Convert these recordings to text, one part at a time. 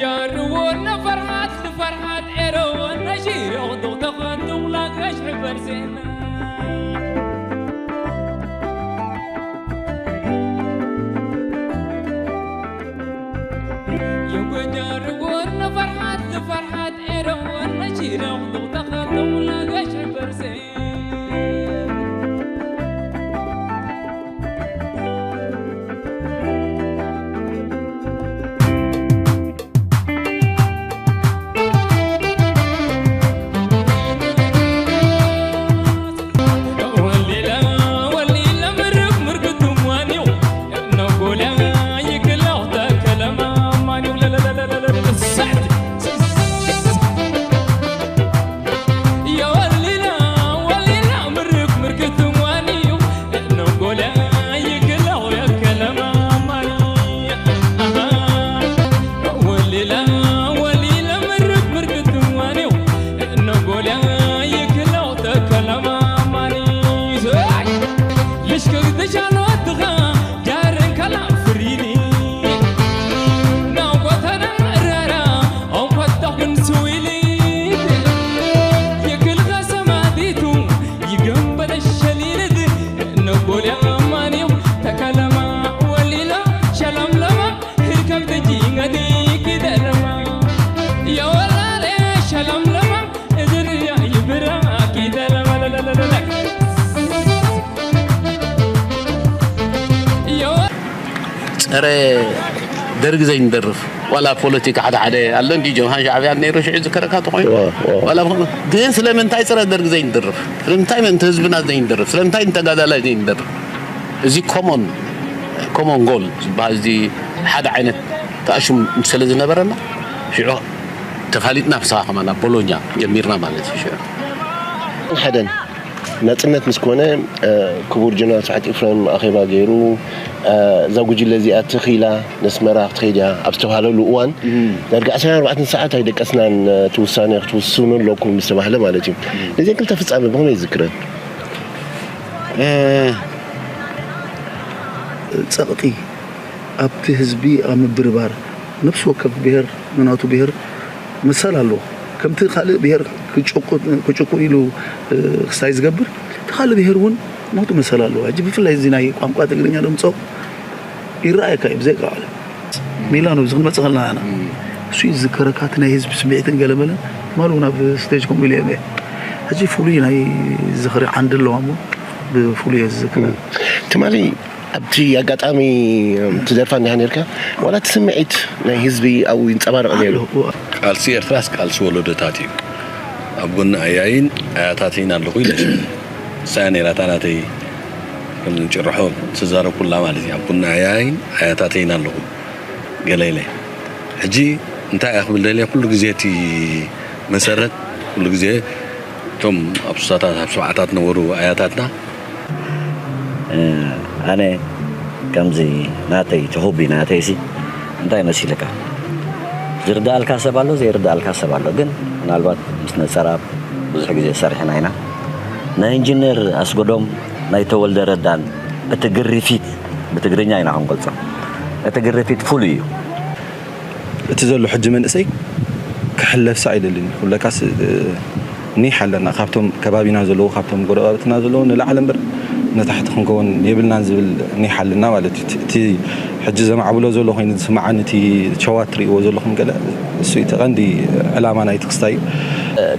ጃርዎ ንፈርሓት ንፈርሓት ኤረወን ነሺሮቕ ዱቕ ተኸቱቕ ላገሽ ሕበርሴና የጎጃርዎ ንፈርሓት ንፈርሓት ኤረወን ነሺሮቕ ዱቕ ተኸቱቕ ላገሽ ሕበርሴ ፀረ ደርግ ዘይንደርፍ ዋላ ፖለቲካ ሓደ ሓደ ኣሎ እንዲ ጀብሃን ሻዕብያን ነይሩ ሽዑ ዝከረካ ተኮይኑ ዋላ ግን ስለምንታይ ፀረ ደርግ ዘይንደርፍ ስለምንታይ ምእንቲ ህዝብና ዘይንደርፍ ስለምንታይ ንተጋዳላይ ዘይንደርፍ እዚ ኮሞን ኮሞን ጎል ዝበሃል እዚ ሓደ ዓይነት ተኣሽም ስለ ዝነበረና ሽዑ ተፋሊጥና ብስኻ ከማና ቦሎኛ ጀሚርና ማለት እዩ ሽዑ ሓደን ናፅነት ምስ ኮነ ክቡር ጀነራል ስብሓት ኤፍረም ኣኼባ ገይሩ እዛ ጉጅለ እዚኣ ትኺላ ነስመራ ክትኸይድ እያ ኣብ ዝተባሃለሉ እዋን ዳርጋ ዓሰርተ ኣርባዕተ ሰዓት ኣይደቀስናን እቲ ውሳነ ክትውስኑ ኣለኩም ዝተባህለ ማለት እዩ ነዚን ክልተ ፍፃመ ብኸመይ ይዝክረን ፀቕጢ ኣብቲ ህዝቢ ኣብ ምብርባር ነብሲ ወከፍ ብሄር ንናቱ ብሄር መሰል ኣለዎ። ከምቲ ካልእ ብሄር ክጭቁ ኢሉ ክስታይ ዝገብር እቲ ካልእ ብሄር እውን ናቱ መሰል ኣለዎ። ሕጂ ብፍላይ እዚ ናይ ቋንቋ ትግርኛ ደምፆ ይረኣየካ እዩ ብዘይ ቃል ሜላ ነው እዚ ክንመፅእ ከለና ኢና እሱ ይዝከረካ እቲ ናይ ህዝቢ ስምዒትን ገለመለን ትማል እውን ኣብ ስቴጅ ከምኡ ኢለ እየ ሕጂ ፍሉይ ናይ ዝኽሪ ዓንዲ ኣለዋ እሞ ብፍሉይ እየ ዝዝክራ ትማሊ ኣብቲ ኣጋጣሚ ትደርፋ እንዲኻ ነርካ ዋላ እቲ ስምዒት ናይ ህዝቢ ኣብኡ ይንፀባረቕ ነይሩ። ቃልሲ ኤርትራስ ቃልሲ ወለዶታት እዩ። ኣብ ጎኒ ኣያይን ኣያታተይን ኣለኹ ኢለ እሳ እያ ነይራታ ናተይ ከም ጭርሖ ትዛረብ ኩላ ማለት እዩ። ኣብ ጎኒ ኣያይን ኣያታተይን ኣለኹ ገለ ኢለ ሕጂ እንታይ እየ ክብል ደልየ ኩሉ ግዜ እቲ መሰረት ኩሉ ግዜ እቶም ኣብ ስሳታት ኣብ ሰብዓታት ነበሩ ኣያታትና ኣነ ከምዚ ናተይ እቲ ሆቢ ናተይ ሲ እንታይ መሲልካ ዝርዳኣልካ ሰብ ኣሎ ዘይርዳኣልካ ሰብ ኣሎ ግን ምናልባት ምስ ነፀራብ ብዙሕ ግዜ ሰሪሕና ኢና ናይ ኢንጂነር ኣስጎዶም ናይ ተወልደ ረዳን እቲ ግሪፊት ብትግርኛ ኢና ክንገልፆ እቲ ግሪፊት ፍሉይ እዩ እቲ ዘሎ ሕጂ መንእሰይ ክሕለፍሲ ኣይደልን እዩ ክብለካስ ኒሕ ኣለና ካብቶም ከባቢና ዘለዉ ካብቶም ጎረባብትና ዘለዉ ንላዕሊ እምበር ንታሕቲ ክንከውን የብልናን ዝብል ኒሕ ኣለና ማለት እዩ እቲ ሕጂ ዘማዕብሎ ዘሎ ኮይኑ ዝስምዓኒ እቲ ሸዋት ትርእይዎ ዘለኹም ገለ እሱ እቲ ቀንዲ ዕላማ ናይቲ ክስታይ እዩ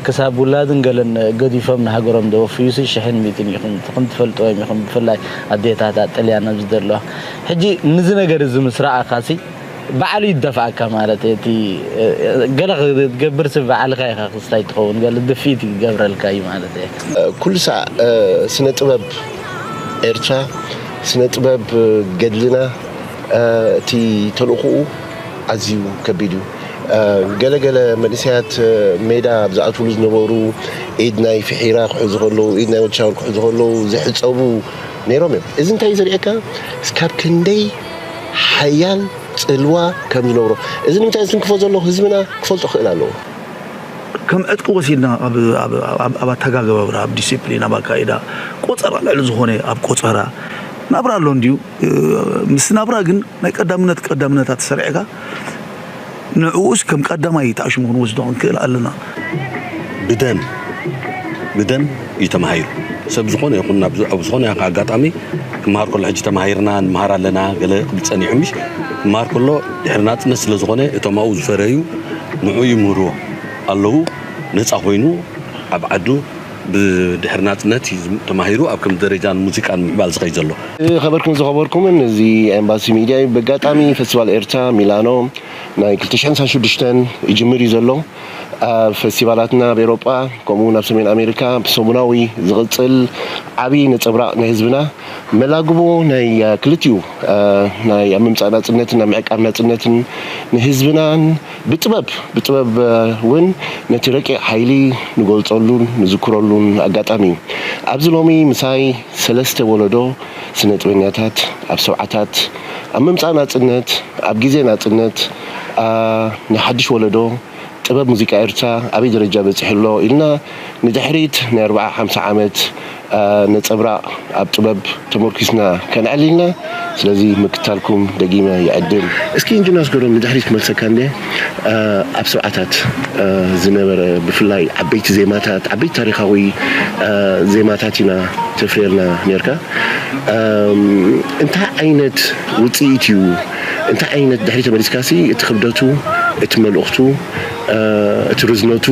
ክሳብ ውላድን ገለን ገዲፎም ንሃገሮም ዘወፍዩሲ ሽሕን ሚእትን ኢኹም ከም ትፈልጥዎም ኢኹም ብፍላይ ኣዴታታ ጥልያን ኣብዚ ዘለዋ ሕጂ ንዚ ነገር እዚ ምስ ረኣኻሲ ባዕሉ ይደፍኣካ ማለት እዩ። እቲ ገለ ክትገብር ሲ ባዕልኻ ኢኻ ክስታይ ትኸውን ገለ ድፍኢት ይገብረልካ እዩ ማለት እዩ። ኩሉ ሳዕ ስነ ጥበብ ኤርትራ ስነ ጥበብ ገድልና እቲ ተልእኾኡ ኣዝዩ ከቢድ እዩ። ገለ ገለ መንእሰያት ሜዳ ኣብ ዝኣትውሉ ዝነበሩ ኢድ ናይ ፍሒራ ክሕዙ ከለዉ ኢድ ናይ ወድሻውል ክሕዙ ከለዉ ዝሕፀቡ ነይሮም እዮም። እዚ እንታይ እዩ ዘርእየካ? እስካብ ክንደይ ሓያል ፅልዋ ከም ዝነብሮ። እዚ ንምንታይ ዝትንክፎ ዘሎ ህዝብና ክፈልጦ ክእል ኣለዎ። ከም ዕጥቂ ወሲድና ኣብ ኣተጋገባብራ፣ ኣብ ዲሲፕሊን፣ ኣብ ኣካይዳ፣ ቆፀራ ልዕሊ ዝኾነ ኣብ ቆፀራ ናብራ ኣሎ እንድዩ። ምስ ናብራ ግን ናይ ቀዳምነት ቀዳምነታት ሰሪዕካ ንዕኡስ ከም ቀዳማይ ተኣሽሙ ክንወስዶ ክንክእል ኣለና። ብደም ብደም እዩ ተማሂሩ። ሰብ ዝኾነ ይኹን ናብ ዝ- ኣብ ዝኾነ ይኹን ኣጋጣሚ ክመሃር ከሎ፣ ሕጂ ተማሂርና ንመሃር ኣለና፣ ገለ ክብል ጸኒሑ ምሽ፣ ክመሃር ከሎ ድሕሪ ናጽነት ስለ ዝኾነ፣ እቶም ኣብኡ ዝፈረዩ ንዑ ይምህርዎ ኣለዉ። ነጻ ኮይኑ ኣብ ዓዱ ብድሕሪ ናጽነት እዩ ዝም- ተማሂሩ ኣብ ከም ደረጃ ንሙዚቃ ንምዕባል ዝኸይ ዘሎ። ዝኸበርኩም ዝኸበርኩምን፣ እዚ ኤምባሲ ሚድያ እዩ። ብኣጋጣሚ ፈስቲቫል ኤርትራ ሚላኖ ናይ ክልተ ሽሕን ሓምሳን ሽዱሽተን ይጅምር እዩ ዘሎ። ኣብ ፈስቲቫላትና ኣብ ኤውሮጳ፣ ከምኡ እውን ኣብ ሰሜን ኣሜሪካ ብሰሙናዊ ዝቕጽል ዓብዪ ነጸብራቕ ናይ ህዝብና፣ መላግቦ ናይ ክልቲኡ ናይ ኣብ ምምጻእ ናጽነትን ኣብ ምዕቃብ ናጽነትን ንህዝብናን ብጥበብ ብጥበብ እውን ነቲ ረቂቕ ሓይሊ ንገልጸሉን ንዝክረሉን ኣጋጣሚ እዩ። ኣብዚ ሎሚ ምሳይ ሰለስተ ወለዶ ስነ ጥበኛታት ኣብ ሰብዓታት ኣብ ምምጻእ ናጽነት፣ ኣብ ግዜ ናጽነት ንሓድሽ ወለዶ ጥበብ ሙዚቃ ኤርትራ ኣበይ ደረጃ በጺሑ ኣሎ ኢልና ንድሕሪት ናይ ኣርብዓ ሓምሳ ዓመት ነጸብራቕ ኣብ ጥበብ ተመርኪስና ከነዕሊ ኢልና። ስለዚ ምክታልኩም ደጊመ ይዕድም። እስኪ እንጅናስ ገሮም ንድሕሪት ክመልሰካ እንደ ኣብ ሰብዓታት ዝነበረ ብፍላይ ዓበይቲ ዜማታት፣ ዓበይቲ ታሪኻዊ ዜማታት ኢና ተፍርየልና ነርካ። እንታይ ዓይነት ውፅኢት እዩ? እንታይ ዓይነት ድሕሪ ተመሊስካሲ እቲ ክብደቱ፣ እቲ መልእኽቱ፣ እቲ ርዝነቱ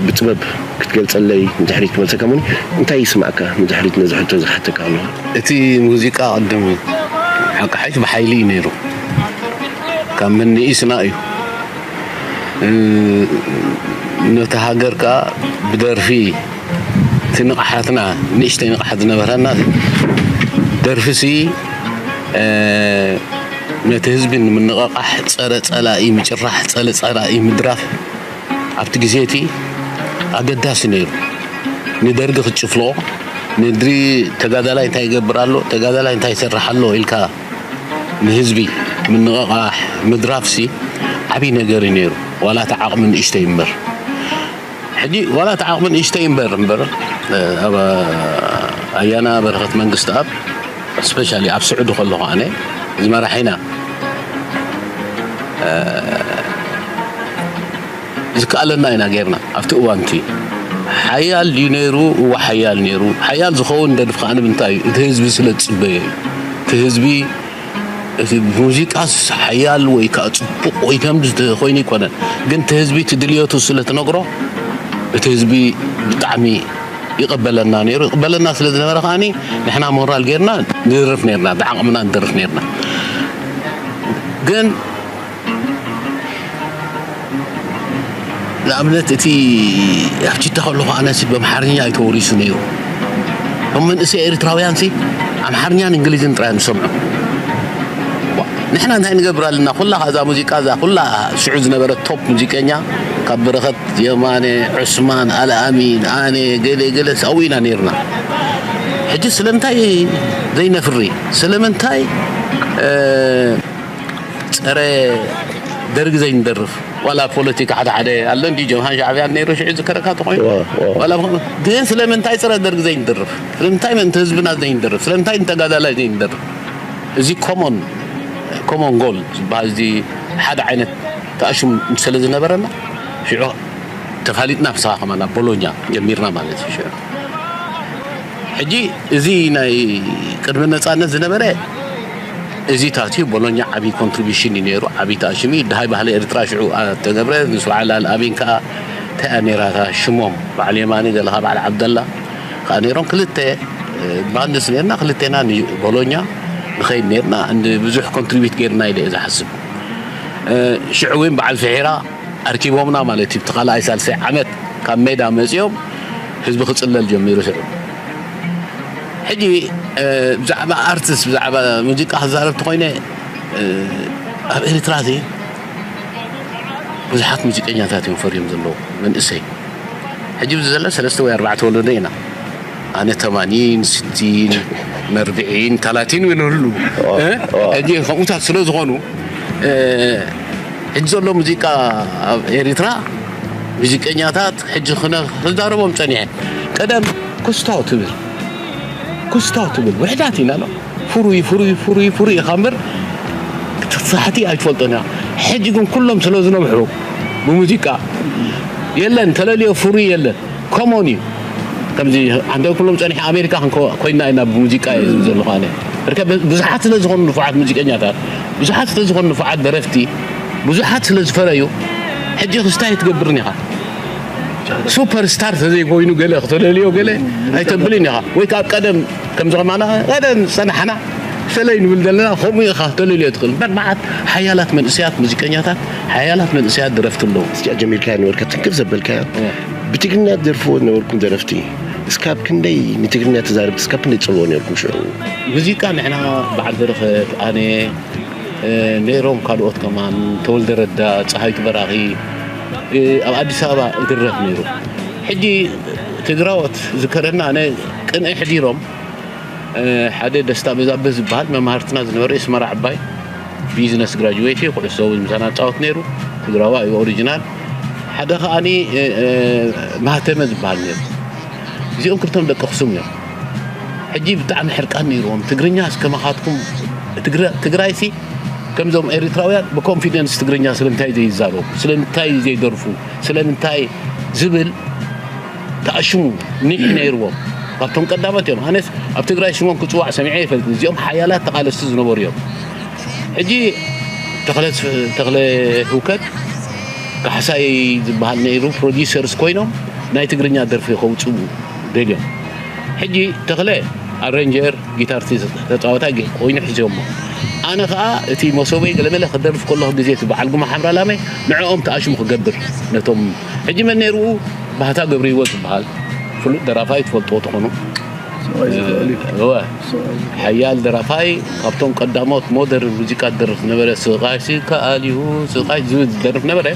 ብጥበብ ክትገልፀለይ ንድሕሪት ክመልሰካ እሞ እንታይ ይስማዕካ ንድሕሪት ነዚ ሕቶ ዝሓተካ ኣለኹ? እቲ ሙዚቃ ቅድም ሓቂ ሓይሽ ብሓይሊ እዩ ነይሩ። ካብ ምንኢስና እዩ። ነቲ ሃገር ከኣ ብደርፊ እቲ ንቕሓትና ንእሽተይ ንቕሓት ዝነበረና ደርፊሲ ነቲ ህዝቢ ንምንቕቓሕ ጸረ ጸላኢ ምጭራሕ ጸረ ጸላኢ ምድራፍ ኣብቲ ግዜ እቲ ኣገዳሲ ነይሩ። ንደርጊ ክትጭፍልቖ ንድሪ ተጋዳላይ እንታይ ይገብር ኣሎ ተጋዳላይ እንታይ ይሰርሕ ኣሎ ኢልካ ንህዝቢ ምንቕቓሕ ምድራፍሲ ዓብዪ ነገር እዩ ነይሩ። ዋላ እቲ ዓቕሚ ንእሽተይ እምበር ሕጂ ዋላ እቲ ዓቕሚ ንእሽተይ እምበር እምበር ኣብ ኣያና በረኸት መንግስቲ ኣብ ስፔሻሊ ኣብ ስዑዲ ከለኹ ኣነ እዚ መራሒና ዝከኣለና ኢና ጌርና ኣብቲ እዋንቲ ሓያል ድዩ ነይሩ? እዋ ሓያል ነይሩ። ሓያል ዝኸውን ደድፍ ከዓ ንምንታይ እዩ? እቲ ህዝቢ ስለ ዝፅበዮ እዩ። እቲ ህዝቢ እቲ ሙዚቃስ ሓያል ወይ ከዓ ፅቡቕ ወይ ከም ኮይኑ ይኮነን፣ ግን እቲ ህዝቢ እቲ ድልዮቱ ስለ ትነግሮ እቲ ህዝቢ ብጣዕሚ ይቐበለና ነይሩ። ይቕበለና ስለ ዝነበረ ከዓኒ ንሕና ሞራል ጌርና ንደርፍ ነርና፣ ብዓቕምና ንደርፍ ነርና። ግን ንኣብነት እቲ ኣብ ጅዳ ከለኹ ኣነሲ ብኣምሓርኛ እዩ ተወሪሱ ነይሩ። እቶም መንእሰይ ኤርትራውያንሲ ኣምሓርኛን እንግሊዝን ጥራይ እዮም ዝሰምዑ። ንሕና እንታይ ንገብር ኣለና? ኩላ እዛ ሙዚቃ እዛ ኩላ ሽዑ ዝነበረት ቶፕ ሙዚቀኛ ካብ በረኸት የማነ፣ ዑስማን፣ ኣልኣሚን፣ ኣነ ገለ ገለ ኣብኡ ኢና ነይርና። ሕጂ ስለምንታይ ዘይነፍሪ? ስለምንታይ ጸረ ደርግ ዘይንደርፍ? ዋላ ፖለቲካ ሓደ ሓደ ኣሎ እንዲ ጀብሃን ሻዕብያን ነይሩ ሽዑ ዝከረካ ተኾይኑ ዋላ ግን ስለምንታይ ጸረ ደርግ ዘይንደርፍ? ስለምንታይ ምእንቲ ህዝብና ዘይንደርፍ? ስለምንታይ ንተጋዳላይ ዘይንደርፍ? እዚ ኮሞን ኮሞን ጎል ዝበሃል እዚ ሓደ ዓይነት ተኣሽም ስለ ዝነበረና ሽዑ ተፋሊጥና ብስኻ ከማና ቦሎኛ ጀሚርና ማለት እዩ። ሽዑ ሕጂ እዚ ናይ ቅድሚ ነፃነት ዝነበረ እዚ ታትዩ ቦሎኛ ዓብዪ ኮንትሪቢሽን እዩ ነይሩ፣ ዓብዪ ተኣሽም እዩ። ድሃይ ባህሊ ኤርትራ ሽዑ ተገብረ ምስ በዓል ኣልኣሚን ከዓ እንታይ እያ ነይራ እታ ሽሞም በዓል የማኒ ገለኻ በዓል ዓብደላ ከዓ ነይሮም ክልተ ባንድስ ነርና ክልቴና ንቦሎኛ ንኸይድ ነርና እንዲ ብዙሕ ኮንትሪቢት ገይርና ኢለ እየ ዝሓስብ። ሽዑ እውን በዓል ፍሒራ ኣርኪቦምና ማለት እዩ። እቲ ካልኣይ ሳልሳይ ዓመት ካብ ሜዳ መፂኦም ህዝቢ ክፅለል ጀሚሩ ሽዑ። ሕጂ ብዛዕባ ኣርትስ ብዛዕባ ሙዚቃ ክዛረብ ተኮይነ ኣብ ኤርትራ እዚ ብዙሓት ሙዚቀኛታት እዮም ፈርዮም ዘለዉ መንእሰይ ሕጂ ብዚ ዘለ ሰለስተ ወይ ኣርባዕተ ወለዶ ኢና ኣነ ተማኒን ስቲን መርብዒን ታላቲን ንህሉ ሕጂ ከምኡታት ስለ ዝኾኑ ሕጂ ዘሎ ሙዚቃ ኣብ ኤሪትራ ሙዚቀኛታት ሕጂ ክዛረቦም ፀኒሐ ቀደም ኩስቶ ትብል ኩስቶ ትብል ውሕዳት ኢና ሎ ፍሩይ ፍሩይ ፍሩይ ፍሩይ ኢኻ እምበር ሳሕቲ ኣይትፈልጦን ኢኻ ሕጂ ግን ኩሎም ስለ ዝነብሑ ብሙዚቃ የለን፣ ተለልዮ ፍሩይ የለን። ኮሞን እዩ። ከምዚ ኣንተ ኩሎም ጸኒሐ ኣሜሪካ ኮይና ኢና ብሙዚቃ እየ ዝብል ዘለኹ ኣነ። ርከ ብዙሓት ስለ ዝኾኑ ንፉዓት ሙዚቀኛታት፣ ብዙሓት ስለ ዝኾኑ ንፉዓት ደረፍቲ፣ ብዙሓት ስለ ዝፈረዩ፣ ሕጂ ክስታይ ትገብርን ኢኻ። ሱፐር ስታር ተዘይኮይኑ ገለ ክተለልዮ ገለ ኣይተብልን ኢኻ። ወይ ካብ ቀደም ከምዚ ከማና ቀደም ዝጸናሕና ሰለይ ንብል ዘለና ከምኡ ኢኻ ተለልዮ ትኽእል። እምበር መዓት ሓያላት መንእሰያት ሙዚቀኛታት፣ ሓያላት መንእሰያት ደረፍቲ ኣለዉ። እስኪ ጀሚርካያ ነበርካ ትንክፍ ዘበልካያ። ብትግርኛ ትደርፍዎ ነበርኩም ደረፍቲ እስካብ ክንደይ ንትግርኛ ተዛረብቲ እስካብ ክንደይ ትጸልዎ ነበርኩም ሽዑ? ሙዚቃ ንሕና በዓል በረኸት፣ ኣነ፣ እ፣ ነይሮም ካልኦት ከማን፣ ተወልደ ረዳ፣ ፀሃይቱ በራኺ፣ እ፣ ኣብ ኣዲስ ኣበባ እድረፍ ነይሩ። ሕጂ ትግራዎት ዝከረና ኣነ ቅንኢ ሕዲሮም፣ እ፣ ሓደ ደስታ በዛብህ ዝበሃል መማህርትና ዝነበረ የስመራ ዕባይ ቢዝነስ ግራጁዌት እዩ፣ ኩዕሶ እውን ምሳና ጻወት ነይሩ። ትግራዋ እዩ ኦሪጂናል። ሓደ ከኣኒ፣ እ፣ እ፣ ማህተመ ዝበሃል ነይሩ። እዚኦም ክልቶም ደቂ ኣኽሱም እዮም። ሕጂ ብጣዕሚ ሕርቃን ነይርዎም። ትግርኛ እስከ መኻትኩም ትግራ-፣ ትግራይሲ ከምዞም ኤሪትራውያን ብኮንፊደንስ ትግርኛ ስለምንታይ ዘይዛረቡ፣ ስለምንታይ ዘይደርፉ፣ ስለምንታይ ዝብል ተኣሽሙ ኒሕ ነይርዎም። ካብቶም ቀዳሞት እዮም። ኣነስ ኣብ ትግራይ ሽሞም ክጽዋዕ ሰሚዐ ይፈልጥ። እዚኦም ሓያላት ተቓለስቲ ዝነበሩ እዮም። ሕጂ ተኽለ፣ ተኽለ ህውከት ካሕሳይ ዝበሃል ነይሩ፣ ፕሮዲሰርስ ኮይኖም ናይ ትግርኛ ደርፊ ከውፅኡ ደልዮም። ሕጂ ተኽለ ኣረንጀር፣ ጊታር ተፃዋታይ ገ-፣ ኮይኑ ሒዞሞ። ኣነ ከዓ እቲ መሶበይ ገለመለ ክደርፍ ከለኹ ግዜ እቲ በዓል ጉማ ሓምራ ላመ ንዕኦም ተኣሽሙ ክገብር ነቶም። ሕጂ መን ነይሩ? ባህታ ገብረ ህይወት ዝበሃል ፍሉጥ ደራፋይ ትፈልጥዎ ትኾኑ። እወ፣ ሓያል ደራፋይ፣ ካብቶም ቀዳሞት ሞደርን ሙዚቃ ዝደርፍ ዝነበረ፣ ስቓይሲ ከኣል እዩ፣ ስቓይ ዝብል ዝደርፍ ነበረ።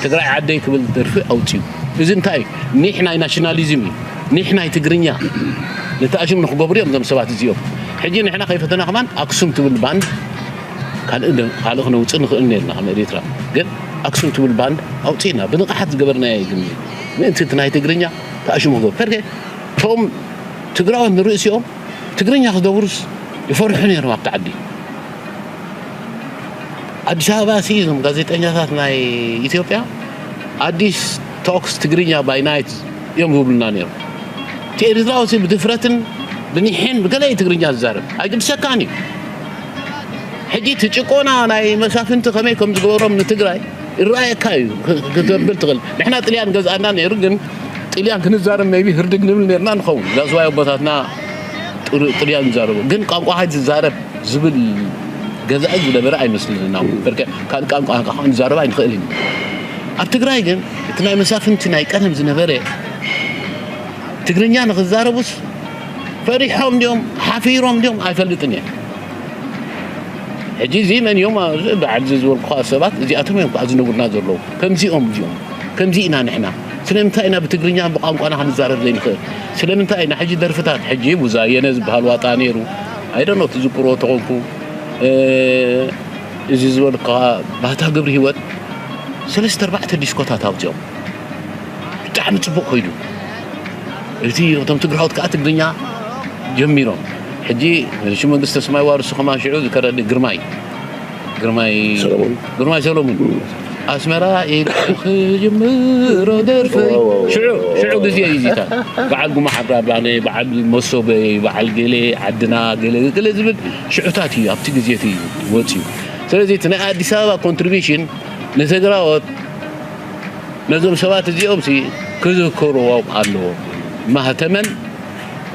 ትግራይ ዓደይ ክብል ደርፊ ኣውፅዩ። እዚ እንታይ እዩ? ኒሕ ናይ ናሽናሊዝም እዩ። ኒሕ ናይ ትግርኛ ነቲ ኣሽም ንክገብሩ እዮም እዞም ሰባት እዚኦም። ሕጂ ንሕና ከይፈተና ከማን ኣክሱም ትብል ባንድ ካልእ ደ-፣ ካልእ ክነውፅእ ንኽእል ነርና ከም ኤርትራ። ግን ኣክሱም ትብል ባንድ ኣውፂእና ብንቕሓት ዝገበርናዮ ግን ምእንቲ እቲ ናይ ትግርኛ ተኣሽሙ ክገብር። ፈርገ እቶም ትግራዎት ንርእሲኦም ትግርኛ ክገብሩስ ይፈርሑ ነይሮም ኣብቲ ዓዲ። ኣዲስ ኣበባ ሲ እዞም ጋዜጠኛታት ናይ ኢትዮጵያ ኣዲስ ቶክስ ትግርኛ ባይ ናይት እዮም ዝብሉና ነይሮም። እቲ ኤርትራዊ ሲ ብድፍረትን ብኒሕን ብገለ እዩ ትግርኛ ዝዛረብ፣ ኣይግድሰካን እዩ። ሕጂ እቲ ጭቆና ናይ መሳፍንቲ ከመይ ከም ዝገበሮም ንትግራይ ይረኣየካ እዩ። ክ-፣ ክተብል ትኽእል። ንሕና ጥልያን ገዝኣና ነይሩ፣ ግን ጥልያን ክንዛረብ maybe ህርድግ ንብል ነርና ንኸውን። ዛዝዋይ ኣቦታትና ጥሩ ጥልያን ይዛረቡ። ግን ቋንቋኻ ዝዛረብ ዝብል ገዛኢ ዝነበረ ኣይመስልን። እና በርከ ካልእ ቋንቋ ከዓ ክንዛረብ ኣይንኽእልን። ኣብ ትግራይ ግን እቲ ናይ መሳፍንቲ ናይ ቀደም ዝነበረ ትግርኛ ንኽዛረቡስ ፈሪሖም ድዮም ሓፊሮም ድዮም ኣይፈልጥን እየ። ሕጂ እዚ መን እዮም? ኣብዚ በዓል እዚ ዝበልኩኻ ሰባት እዚኣቶም እዮም ከዓ ዝነግሩና ዘለዉ። ከምዚኦም እዚኦም፣ ከምዚ ኢና ንሕና። ስለምንታይ ኢና ብትግርኛ ብቋንቋና ክንዛረብ ዘይንኽእል? ስለምንታይ ኢና ሕጂ ደርፍታት፣ ሕጂ ቡዛየነ ዝበሃል ዋጣ ነይሩ፣ ኣይደኖ ትዝክሮ ተኾንኩ፣ እ፣ እዚ ዝበልኩኻ ባህታ ገብረ ህይወት ሰለስተ ኣርባዕተ ዲስኮታት ኣውፅኦም። ብጣዕሚ ፅቡቕ ኮይዱ። እቲ እቶም ትግራዎት ከዓ ትግርኛ ጀሚሮም። ሕጂ ሽመልስ ተስማይ ዋርሱ ከማን ሽዑ ዝከረኒ ግርማይ፣ ግርማይ ሰሎሙን። ግርማይ ሰሎሙን። ኣስመራ ኢለ ክጅምሮ ደርፈይ። ዋው፣ ዋው፣ ሽዑ፣ ዋው፣ ሽዑ ዋው። ግዜ እዩ እዚታት። በዓል ጉማ ሓብራ ባነ፣ በዓል መሶበይ፣ በዓል ገሌ ዓድና፣ ገሌ፣ ገሌ ዝብል ሽዑታት እዩ፣ ኣብቲ ግዜ እቲ እዩ ወፅዩ። ስለዚ እቲ ናይ ኣዲስ ኣበባ ኮንትሪቢሽን ንትግራዎት ነዞም ሰባት እዚኦም ሲ ክዝክርዎም ኣለዎም። ማህተመን፣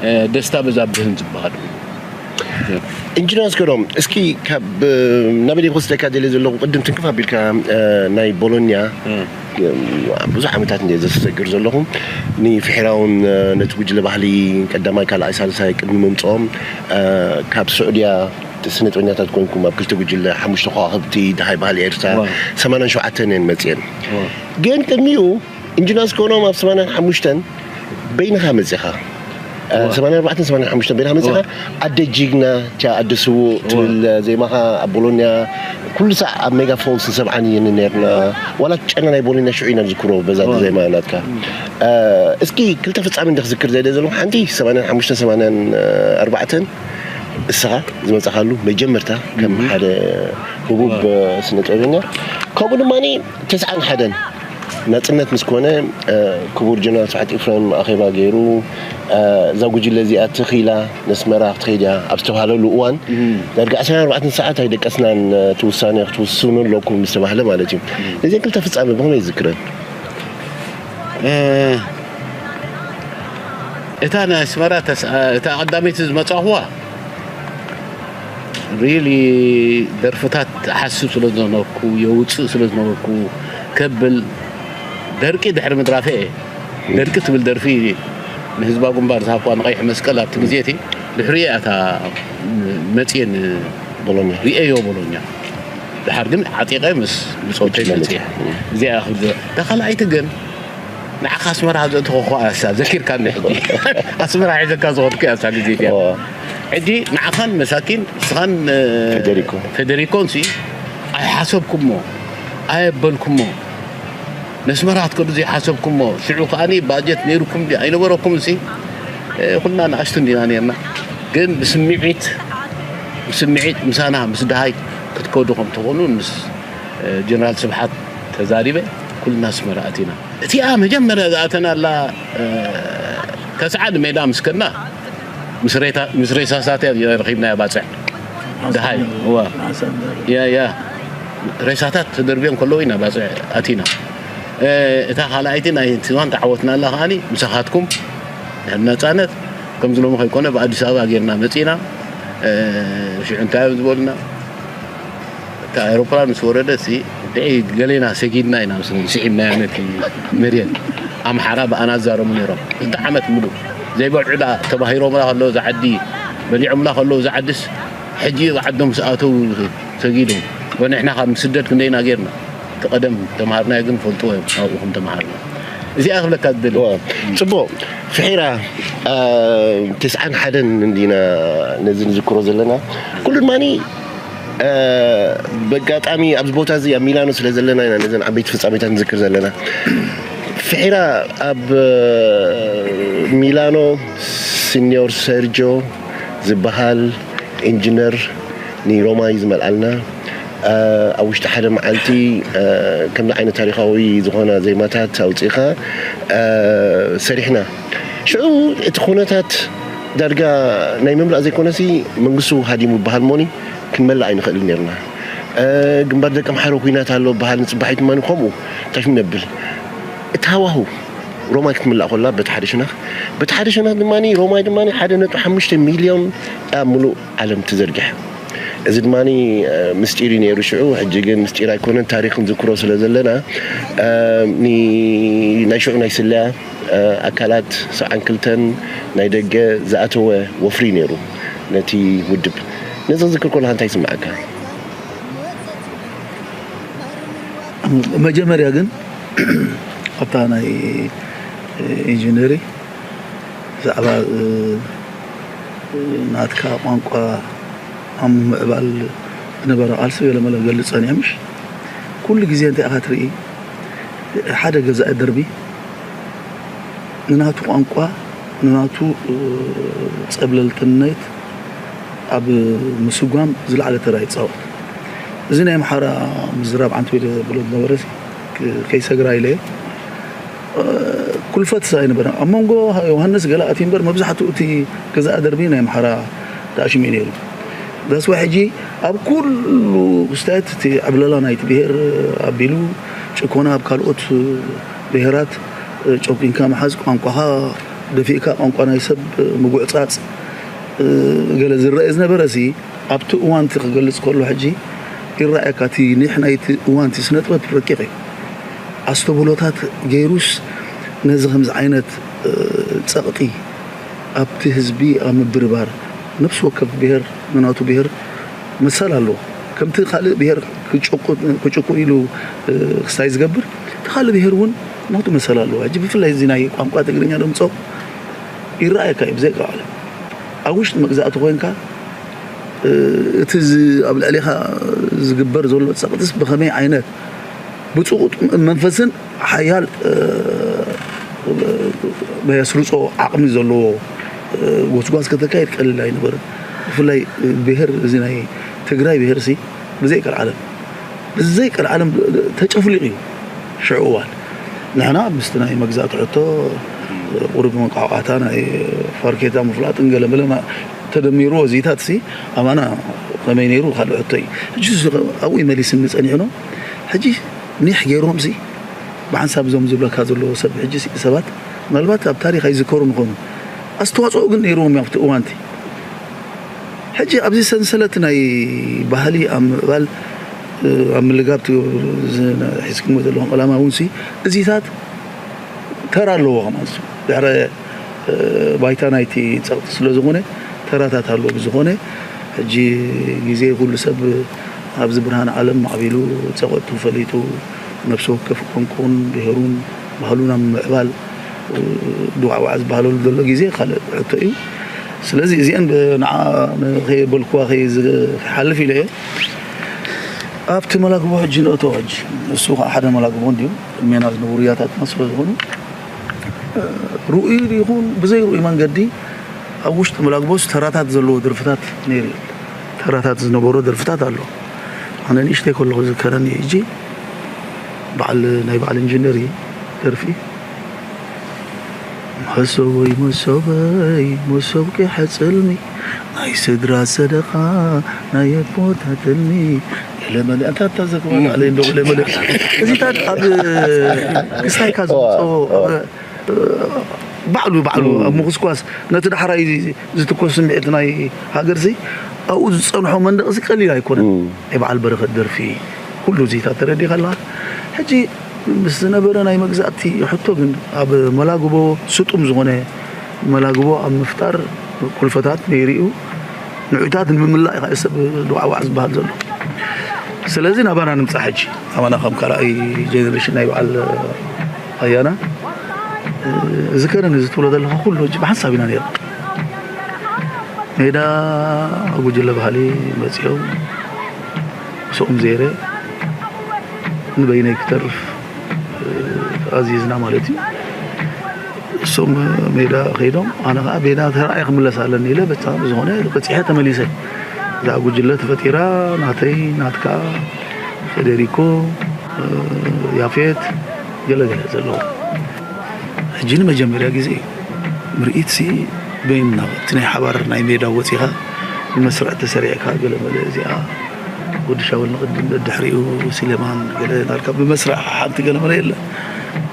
እ፣ ደስታ በዛብህን ዝበሃሉ። ኢንጂነር ኣስገዶም፣ እስኪ ካብ፣ እ፣ ናበይ ክወስደካ ደልየ ዘለኹ፣ ቅድም ትንክፍ ኣቢልካ፣ እ፣ ናይ ቦሎኛ፣ እ። እ፣ ብዙሕ ዓመታት እንደ ዘሰግር ዘለኹ፣ ንፍሒራውን፣ እ፣ ነቲ ጉጅለ ባህሊ ቀዳማይ፣ ካልኣይ፣ ሳልሳይ ቅድሚ ምምፅኦም፣ እ፣ ካብ ስዑድያ ስነ ጥበኛታት ኮንኩም ኣብ ክልተ ጉጅለ ሓሙሽተ ከዋኽብቲ፣ ደሃይ ባህሊ ኤርትራ፣ ዋ። ሰማንያን ሸውዓተን እየን መፅየን። ዋ። ግን ቅድሚኡ ኢንጂነር ኣስገዶም ኣብ ሰማንያን ሓሙሽተን በይንኻ መጺኻ። እ፣ ዋ። ሰማንያን ኣርባዕተን ሰማንያን ሓሙሽተን በይንኻ መጺኻ። ዋ። ኣደ ጂግና፣ ቻ ኣደ ስዉእ ዋ። ትብል ዜማኻ ኣብ ቦሎንያ ኩሉ ሳዕ ኣብ ሜጋ ፎልስ ንሰምዓን እየን ነርና። ዋላ ጨና ናይ ቦሎንያ ሽዑ ኢና ንዝክሮ በዛ ዋ። ዜማ ናትካ። እ፣ እስኪ ክልተ ፍጻሜ እንደ ክዝክር ዘይደ ዘለኹ ሓንቲ ሰማንያን ሓሙሽተን ሰማንያን ኣርባዕተን እስኻ ዝመጻኻሉ መጀመርታ ከም ሓደ ህቡብ ስነ ጥበበኛ፣ ከምኡ ድማ ተስዓን ሓደን ናጽነት ምስ ኮነ፣ ክቡር ጀነራል ስብሓት ኢፍረም ኣኼባ ገይሩ፣ እዛ ጉጅለ እዚኣ ተኺላ ነስመራ ክትኸይድ እያ ኣብ ዝተባህለሉ እዋን፣ ዳርጋ ዓሰርተ ኣርባዕተ ሰዓት ኣይደቀስናን፣ እቲ ውሳነ ክትውስኑ ኣለኩም ዝተባህለ ማለት እዩ። ነዚን ክልተ ፍጻመ ብኸመይ ይዝክረን? እታ ናይ ኣስመራ እታ ቀዳመይቲ ዝመጻኹዋ ሪሊ ደርፍታት ሓስብ ስለ ዝነበርኩ፣ የውፅእ ስለ ዝነበርኩ፣ ከብል ደርቂ ድሕሪ ምድራፈ እየ። ደርቂ ትብል ደርፊ ንህዝባ ግንባር ዝሃብኳ ንቀይሕ መስቀል ኣብቲ ግዜ እቲ ድሕሪ እያ እታ መፅየ ን- ቦሎኛ ሪኤዮ ቦሎኛ። ድሓር ግን ዓጢቐ ምስ ብፆተይ መፅየ። እዚኣ እያ ክብዘ እታ ካልኣይቲ ግን ንዓኻ ኣስመራ ዘእተኸኳ እያ እሳ ዘኪርካኒ ሕጂ። ኣስመራ ሒዘካ ዝኸድኩ እያ እሳ ግዜ እቲኣ። ሕጂ ንዓኻን መሳኪን ንስኻን ፌደሪኮ። ፌደሪኮን ሲ ኣይሓሰብኩሞ ኣየበልኩሞ ነስመራ ክትከዱ ዘይሓሰብኩሞ ሽዑ ከዓኒ ባጀት ነይሩኩም ድዩ ኣይነበረኩም ሲ ኩልና ንኣሽቱ እንዲና ነርና። ግን ብስምዒት ብስምዒት ምሳና ምስ ድሃይ ክትከዱ ከም ትኾኑ ምስ ጀነራል ስብሓት ተዛሪበ ኩልና ኣስመራ ኣቲና። እቲኣ መጀመርያ ዝኣተናላ ተስዓ ንሜዳ ምስ ከድና ምስ ሬሳሳት እያ ረኺብናያ ባፅዕ ድሃይ እዋ ያ ያ ሬሳታት ተደርብዮም ከለዉ ኢና ባፅዕ ኣቲና። እታ ካልኣይቲ ናይ ትማን ተዓወትናላ ከዓኒ ምሳኻትኩም ድሕሪ ነፃነት ከምዚ ሎሚ ከይኮነ ብኣዲስ ኣበባ ጌርና መፂና። ሽዑ እንታይ እዮም ዝበሉና? እታ ኣውሮፕላን ምስ ወረደ ሲ ብዒ ገሌና ሰጊድና ኢና ምስ ስዒብናዮ ነቲ መሬት። ኣምሓራ ብኣና ዝዛረቡ ነይሮም ክልተ ዓመት ሙሉእ ዘይበልዑላ ተባሂሮምላ ከለዉ እዛ ዓዲ በሊዖምላ ከለዉ እዛ ዓድስ ሕጂ ዓዶም ዝኣተው ሰጊዶም ወንሕና ካብ ምስደድ ክንደይና ጌርና እቲ ቀደም ተምሃርናዮ ግን ፈልጥዎ እዮም ኣብኡ ከም ተምሃርና እዚኣ ክብለካ ዝደሊ ጽቡቕ ፍሒራ ተስዓን ሓደን እንዲና ነዚ ንዝክሮ ዘለና ኩሉ ድማ በጋጣሚ ኣብዚ ቦታ እዚ ኣብ ሚላኖ ስለ ዘለና ኢና ነዘን ዓበይቲ ፍጻሜታት ንዝክር ዘለና ፍሒራ ኣብ ሚላኖ ሲኒዮር ሰርጆ ዝበሃል ኢንጂነር ንሮማ እዩ ዝመልኣልና ኣብ ውሽጢ ሓደ መዓልቲ ከምዚ ዓይነት ታሪካዊ ዝኾና ዜማታት ኣውፂእኻ ሰሪሕና ሽዑ እቲ ኩነታት ዳርጋ ናይ ምምላእ ዘይኮነሲ መንግስቱ ሃዲሙ በሃል ሞኒ ክንመልእ ኣይንኽእልን ነርና ግንባር ደቂ ኣምሓሮ ኩናት ኣሎ በሃል ንፅባሒት ማኒ ከምኡ ታሽሚ ነብል እቲ ሃዋሁ ሮማይ ክትምላእ ኮላ በቲ ሓደ ሸነኽ በቲ ሓደ ሸነኽ ድማ ሮማይ ድማ ሓደ ነጥቢ ሓሙሽተ ሚልዮን ኣብ ሙሉእ ዓለም ትዘርግሕ እዚ ድማ ምስጢር እዩ ነይሩ ሽዑ ሕጂ ግን ምስጢር ኣይኮነን ታሪክ ንዝክሮ ስለ ዘለና ናይ ሽዑ ናይ ስለያ ኣካላት ሰብዓን ክልተን ናይ ደገ ዝኣተወ ወፍሪ ነይሩ ነቲ ውድብ ነዚ ዝክር ኮለካ እንታይ ይስምዓካ መጀመርያ ግን ኣብታ ናይ ኢንጂነሪ ብዛዕባ ናትካ ቋንቋ ኣብ ምምዕባል ዝነበረ ቃልሲ ገለመለ ገልፅ ፀኒሖም ምሽ ኩሉ ግዜ እንታይ ኢኻ ትርኢ ሓደ ገዛኢ ደርቢ ንናቱ ቋንቋ ንናቱ ፀብለልትነት ኣብ ምስጓም ዝለዓለ ተራ ይፃወት እዚ ናይ ኣምሓራ ምዝራብ ዓንተ ኢለ ብሎ ዝነበረ ከይሰግራ ኢለ ኩልፈት ኣይነበረ ኣብ መንጎ ዮሃንስ ገለ ኣትዩ እምበር መብዛሕትኡ እቲ ገዛእ ደርቢ ናይ ኣምሓራ ተኣሽሙ እዩ ነይሩ ዳስዋ ሕጂ ኣብ ኩሉ ክስታያት እቲ ዕብለላ ናይቲ ብሄር ኣቢሉ ጭኮና ኣብ ካልኦት ብሄራት ጨቁንካ ምሓዝ ቋንቋኻ ደፊእካ ቋንቋ ናይ ሰብ ምጉዕፃፅ ገለ ዝረአ ዝነበረ ሲ ኣብቲ እዋን እቲ ክገልፅ ከሎ ሕጂ ይረኣየካ እቲ ኒሕ ናይቲ እዋን እቲ ስነጥበብ ረቂቕ እዩ ኣስተብህሎታት ገይሩስ ነዚ ከምዚ ዓይነት ፀቕጢ ኣብቲ ህዝቢ ኣብ ምብርባር ነፍሲ ወከፍ ብሄር ንናቱ ብሄር መሰል ኣለዎ ከምቲ ካልእ ብሄር ክጭቁን ኢሉ ክስታይ ዝገብር እቲ ካልእ ብሄር እውን ናቱ መሰል ኣለዎ ሕጂ ብፍላይ እዚ ናይ ቋንቋ ትግርኛ ደምፆ ይረኣየካ እዩ ብዘይ ቃል ኣብ ውሽጢ መግዛእቲ ኮይንካ እቲ ኣብ ልዕሊኻ ዝግበር ዘሎ ፀቕጥስ ብኸመይ ዓይነት ብፅቑጥ መንፈስን ሓያል መየስርፆ ዓቕሚ ዘለዎ ጎስጓስ ከተካየድ ቀሊል ኣይነበርን ብፍላይ ብሄር እዚ ናይ ትግራይ ብሄር ሲ ብዘይ ቀልዓለም ብዘይ ቀልዓለም ተጨፍሊቑ እዩ። ሽዑ እዋን ንሕና ምስቲ ናይ መግዛእቲ ሕቶ ቁሩብ መቃዕቃዕታ ናይ ፋርኬታ ምፍላጥን ገለመለ ተደሚሩ ወዚታት ሲ ኣማና ከመይ ነይሩ ካልእ ሕቶ እዩ። ሕጂ ኣብኡ መሊስኒ ጸኒሑ ነው። ሕጂ ኒሕ ገይሮም ሲ ብሓንሳብ እዞም ዝብለካ ዘለዎ ሰብ ሕጂ ሰባት ምናልባት ኣብ ታሪክ ኣይዝከሩ ንኾኑ ኣስተዋፅኦ ግን ነይርዎም እዮም ኣብቲ እዋንቲ። ሕጂ ኣብዚ ሰንሰለት ናይ ባህሊ ኣብ ምዕባል ኣብ ምልጋብ ሒዝኩሞ ዘለኹም ዕላማ እውን ሲ እዚታት ተራ ኣለዎ ከማን ድሕረ ባይታ ናይቲ ፀቕጢ ስለ ዝኾነ ተራታት ኣለዎ። ብዝኾነ ሕጂ ግዜ ኩሉ ሰብ ኣብዚ ብርሃን ዓለም ማዕቢሉ ፀቐጥቱ ፈሊጡ ነብሲ ወከፍ ቋንቋኡን ብሄሩን ባህሉን ኣብ ምዕባል ድዋዕዋዕ ዝበሃለሉ ዘሎ ግዜ ካልእ ሕቶ እዩ። ስለዚ እዚአን ንዓ ከየበልኩዋ ከይሓልፍ ኢለ እየ። ኣብቲ መላግቦ ሕጂ ንእቶ ሕጂ እሱ ከዓ ሓደ መላግቦ እንዲዩ ቅድሜና ዝነበሩ ያታትና ስለ ዝኾኑ ርኡይ ይኹን ብዘይ ርኡይ መንገዲ ኣብ ውሽጢ መላግቦ ተራታት ዘለዎ ደርፍታት ነይሩ እዩ። ተራታት ዝነበሮ ደርፍታት ኣሎ። ኣነ ንእሽተይ ከለኹ ዝከረኒ ሕጂ በዓል ናይ በዓል ኢንጂነር እዩ ደርፊ መሶበይ መሶበይ መሶብኪ ሕፅልሚ ናይ ስድራ ሰደቃ ናይ ኣቦታት ሕልሚ ገለመለ ኣንታ ኣታ ዘግባ ቃለ እንዶ ገለመለ እዚታት ኣብ ክስታይካ ዝወፅኦ ባዕሉ ባዕሉ ኣብ ምኹስኳስ ነቲ ዳሕራይ ዝትኮስ ስምዒት ናይ ሃገር ሲ ኣብኡ ዝፀንሖ መንደቕ ሲ ቀሊል ኣይኮነን። ናይ በዓል በረኸት ደርፊ ኩሉ እዚታት ተረዲኻ ኣለኻ። ሕጂ ምስ ዝነበረ ናይ መግዛእቲ ሕቶ ግን ኣብ መላግቦ ስጡም ዝኾነ መላግቦ ኣብ ምፍጣር ኩልፈታት ነይሩ እዩ። ንዑታት ንምምላእ ኢኻ ሰብ ድዋዕዋዕ ዝበሃል ዘሎ። ስለዚ ናባና ንምፃእ ሕጂ ኣባና ከም ካልኣይ ጀነሬሽን ናይ በዓል ኣያና እዚ ከረን እዚ ትብሎ ዘለካ ኩሉ ሕጂ ብሓንሳብ ኢና ነይሩ ሜዳ ጉጅለ ባህሊ መፂኦም ምስኦም ዘይረ ንበይነይ ክተርፍ ኣዚዝና ማለት እዩ። እሶም ሜዳ ከይዶም ኣነ ከዓ ቤዳ ተራእየ ክምለስ ኣለኒ ኢለ በጣም ዝኾነ በፂሐ ተመሊሰ እዛ ጉጅለ ተፈጢራ ናተይ ናትካ ፌዴሪኮ ያፌት ገለገለ ዘለዎ ሕጂ ንመጀመርያ ግዜ እዩ ምርኢት ሲ በይንና እቲ ናይ ሓባር ናይ ሜዳ ወፂኻ ብመስርዕ ተሰሪዕካ ገለመለ እዚኣ ወዲ ሻውል ንቕድም ድሕሪኡ ሲሌማን ገለ ናልካ ብመስርዕ ሓንቲ ገለመለ የለ